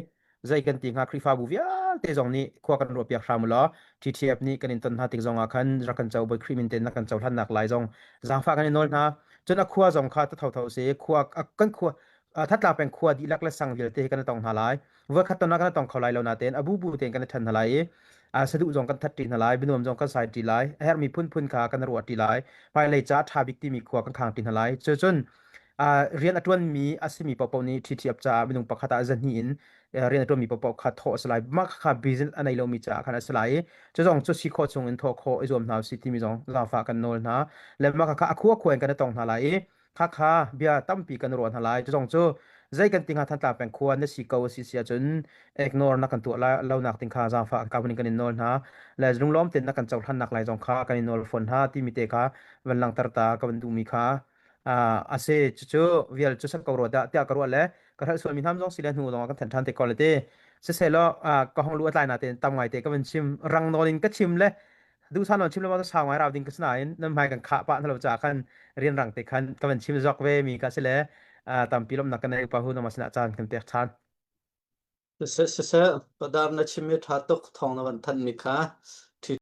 zei kan ti hnga Khrihfabu vialte zong nih khua kan ruah piak hram ulaw ṭhiṭhiap nih kan in ton hna tik zong ah khan rak kan co Bawi Khrih min tein na kan cohlannak lai zong zaangfah kan i nawl hna cun a khua zong kha ta thotho si khua kan khua thatla peng khua dihlak le sang vialte hi kan i tong hna lai voikhat ton ah kan i tong kho lai lo natein a bubu tein kan i ṭhen hna lai i saduh zong kan that ṭi hna lai bianuam zong kan sai ṭi lai a herhmi phunphun kha kan ruah ṭi lai hmailei ca ṭha bik timi khua kan khang ṭi hna lai cucun rian a ṭuanmi a simi paohpaoh nih ṭhiṭhiap caah minung pakhat ah zahnih in rian a ṭuanmi paohpaoh kha thawh a si lai mah kha business a nei lomi caah khan a si lai i cu zong cu si khawh chung in thawh khawh i zuam hna usih timi zong zaangfah kan nawl hna le mah kha a khua khua in kan i tong hna lai i Khakha bia tampi kan ruah hna lai. Cu cu zei kan ti hnga Thantlang peng khua na si ko a si si ahcun ignore na kan tuah la lo nak ding kha zaangfah an ka in kan in nawl hna. Le lunglawm tein na kan cohlan nak lai zong kha kan in nawl fawn hna timi te kha van langhter ta ka van duhmi kha a si. Cucu vial cu sak ko rua dah tiah ka ruah le ka hrelh sualmi hnam zong si le hnu zong ah kan then ṭhan te ko le ti. Siselaw ka hong lu a tlai na tein tam ngai te ka van chim rang nawl in ka chim le duhsah nawn chim lo sau ngai rau ding ka si nain nan hmai kan khah pah na lo ca khan rianrang te khan ka van chim zok ve mi ka si le tampi lawmhnak kan nei upa hu nama sinah caan kan pek ṭhan. Siseh, siseh, padar na chim i ṭha tuk thawng na van thanh mi kha.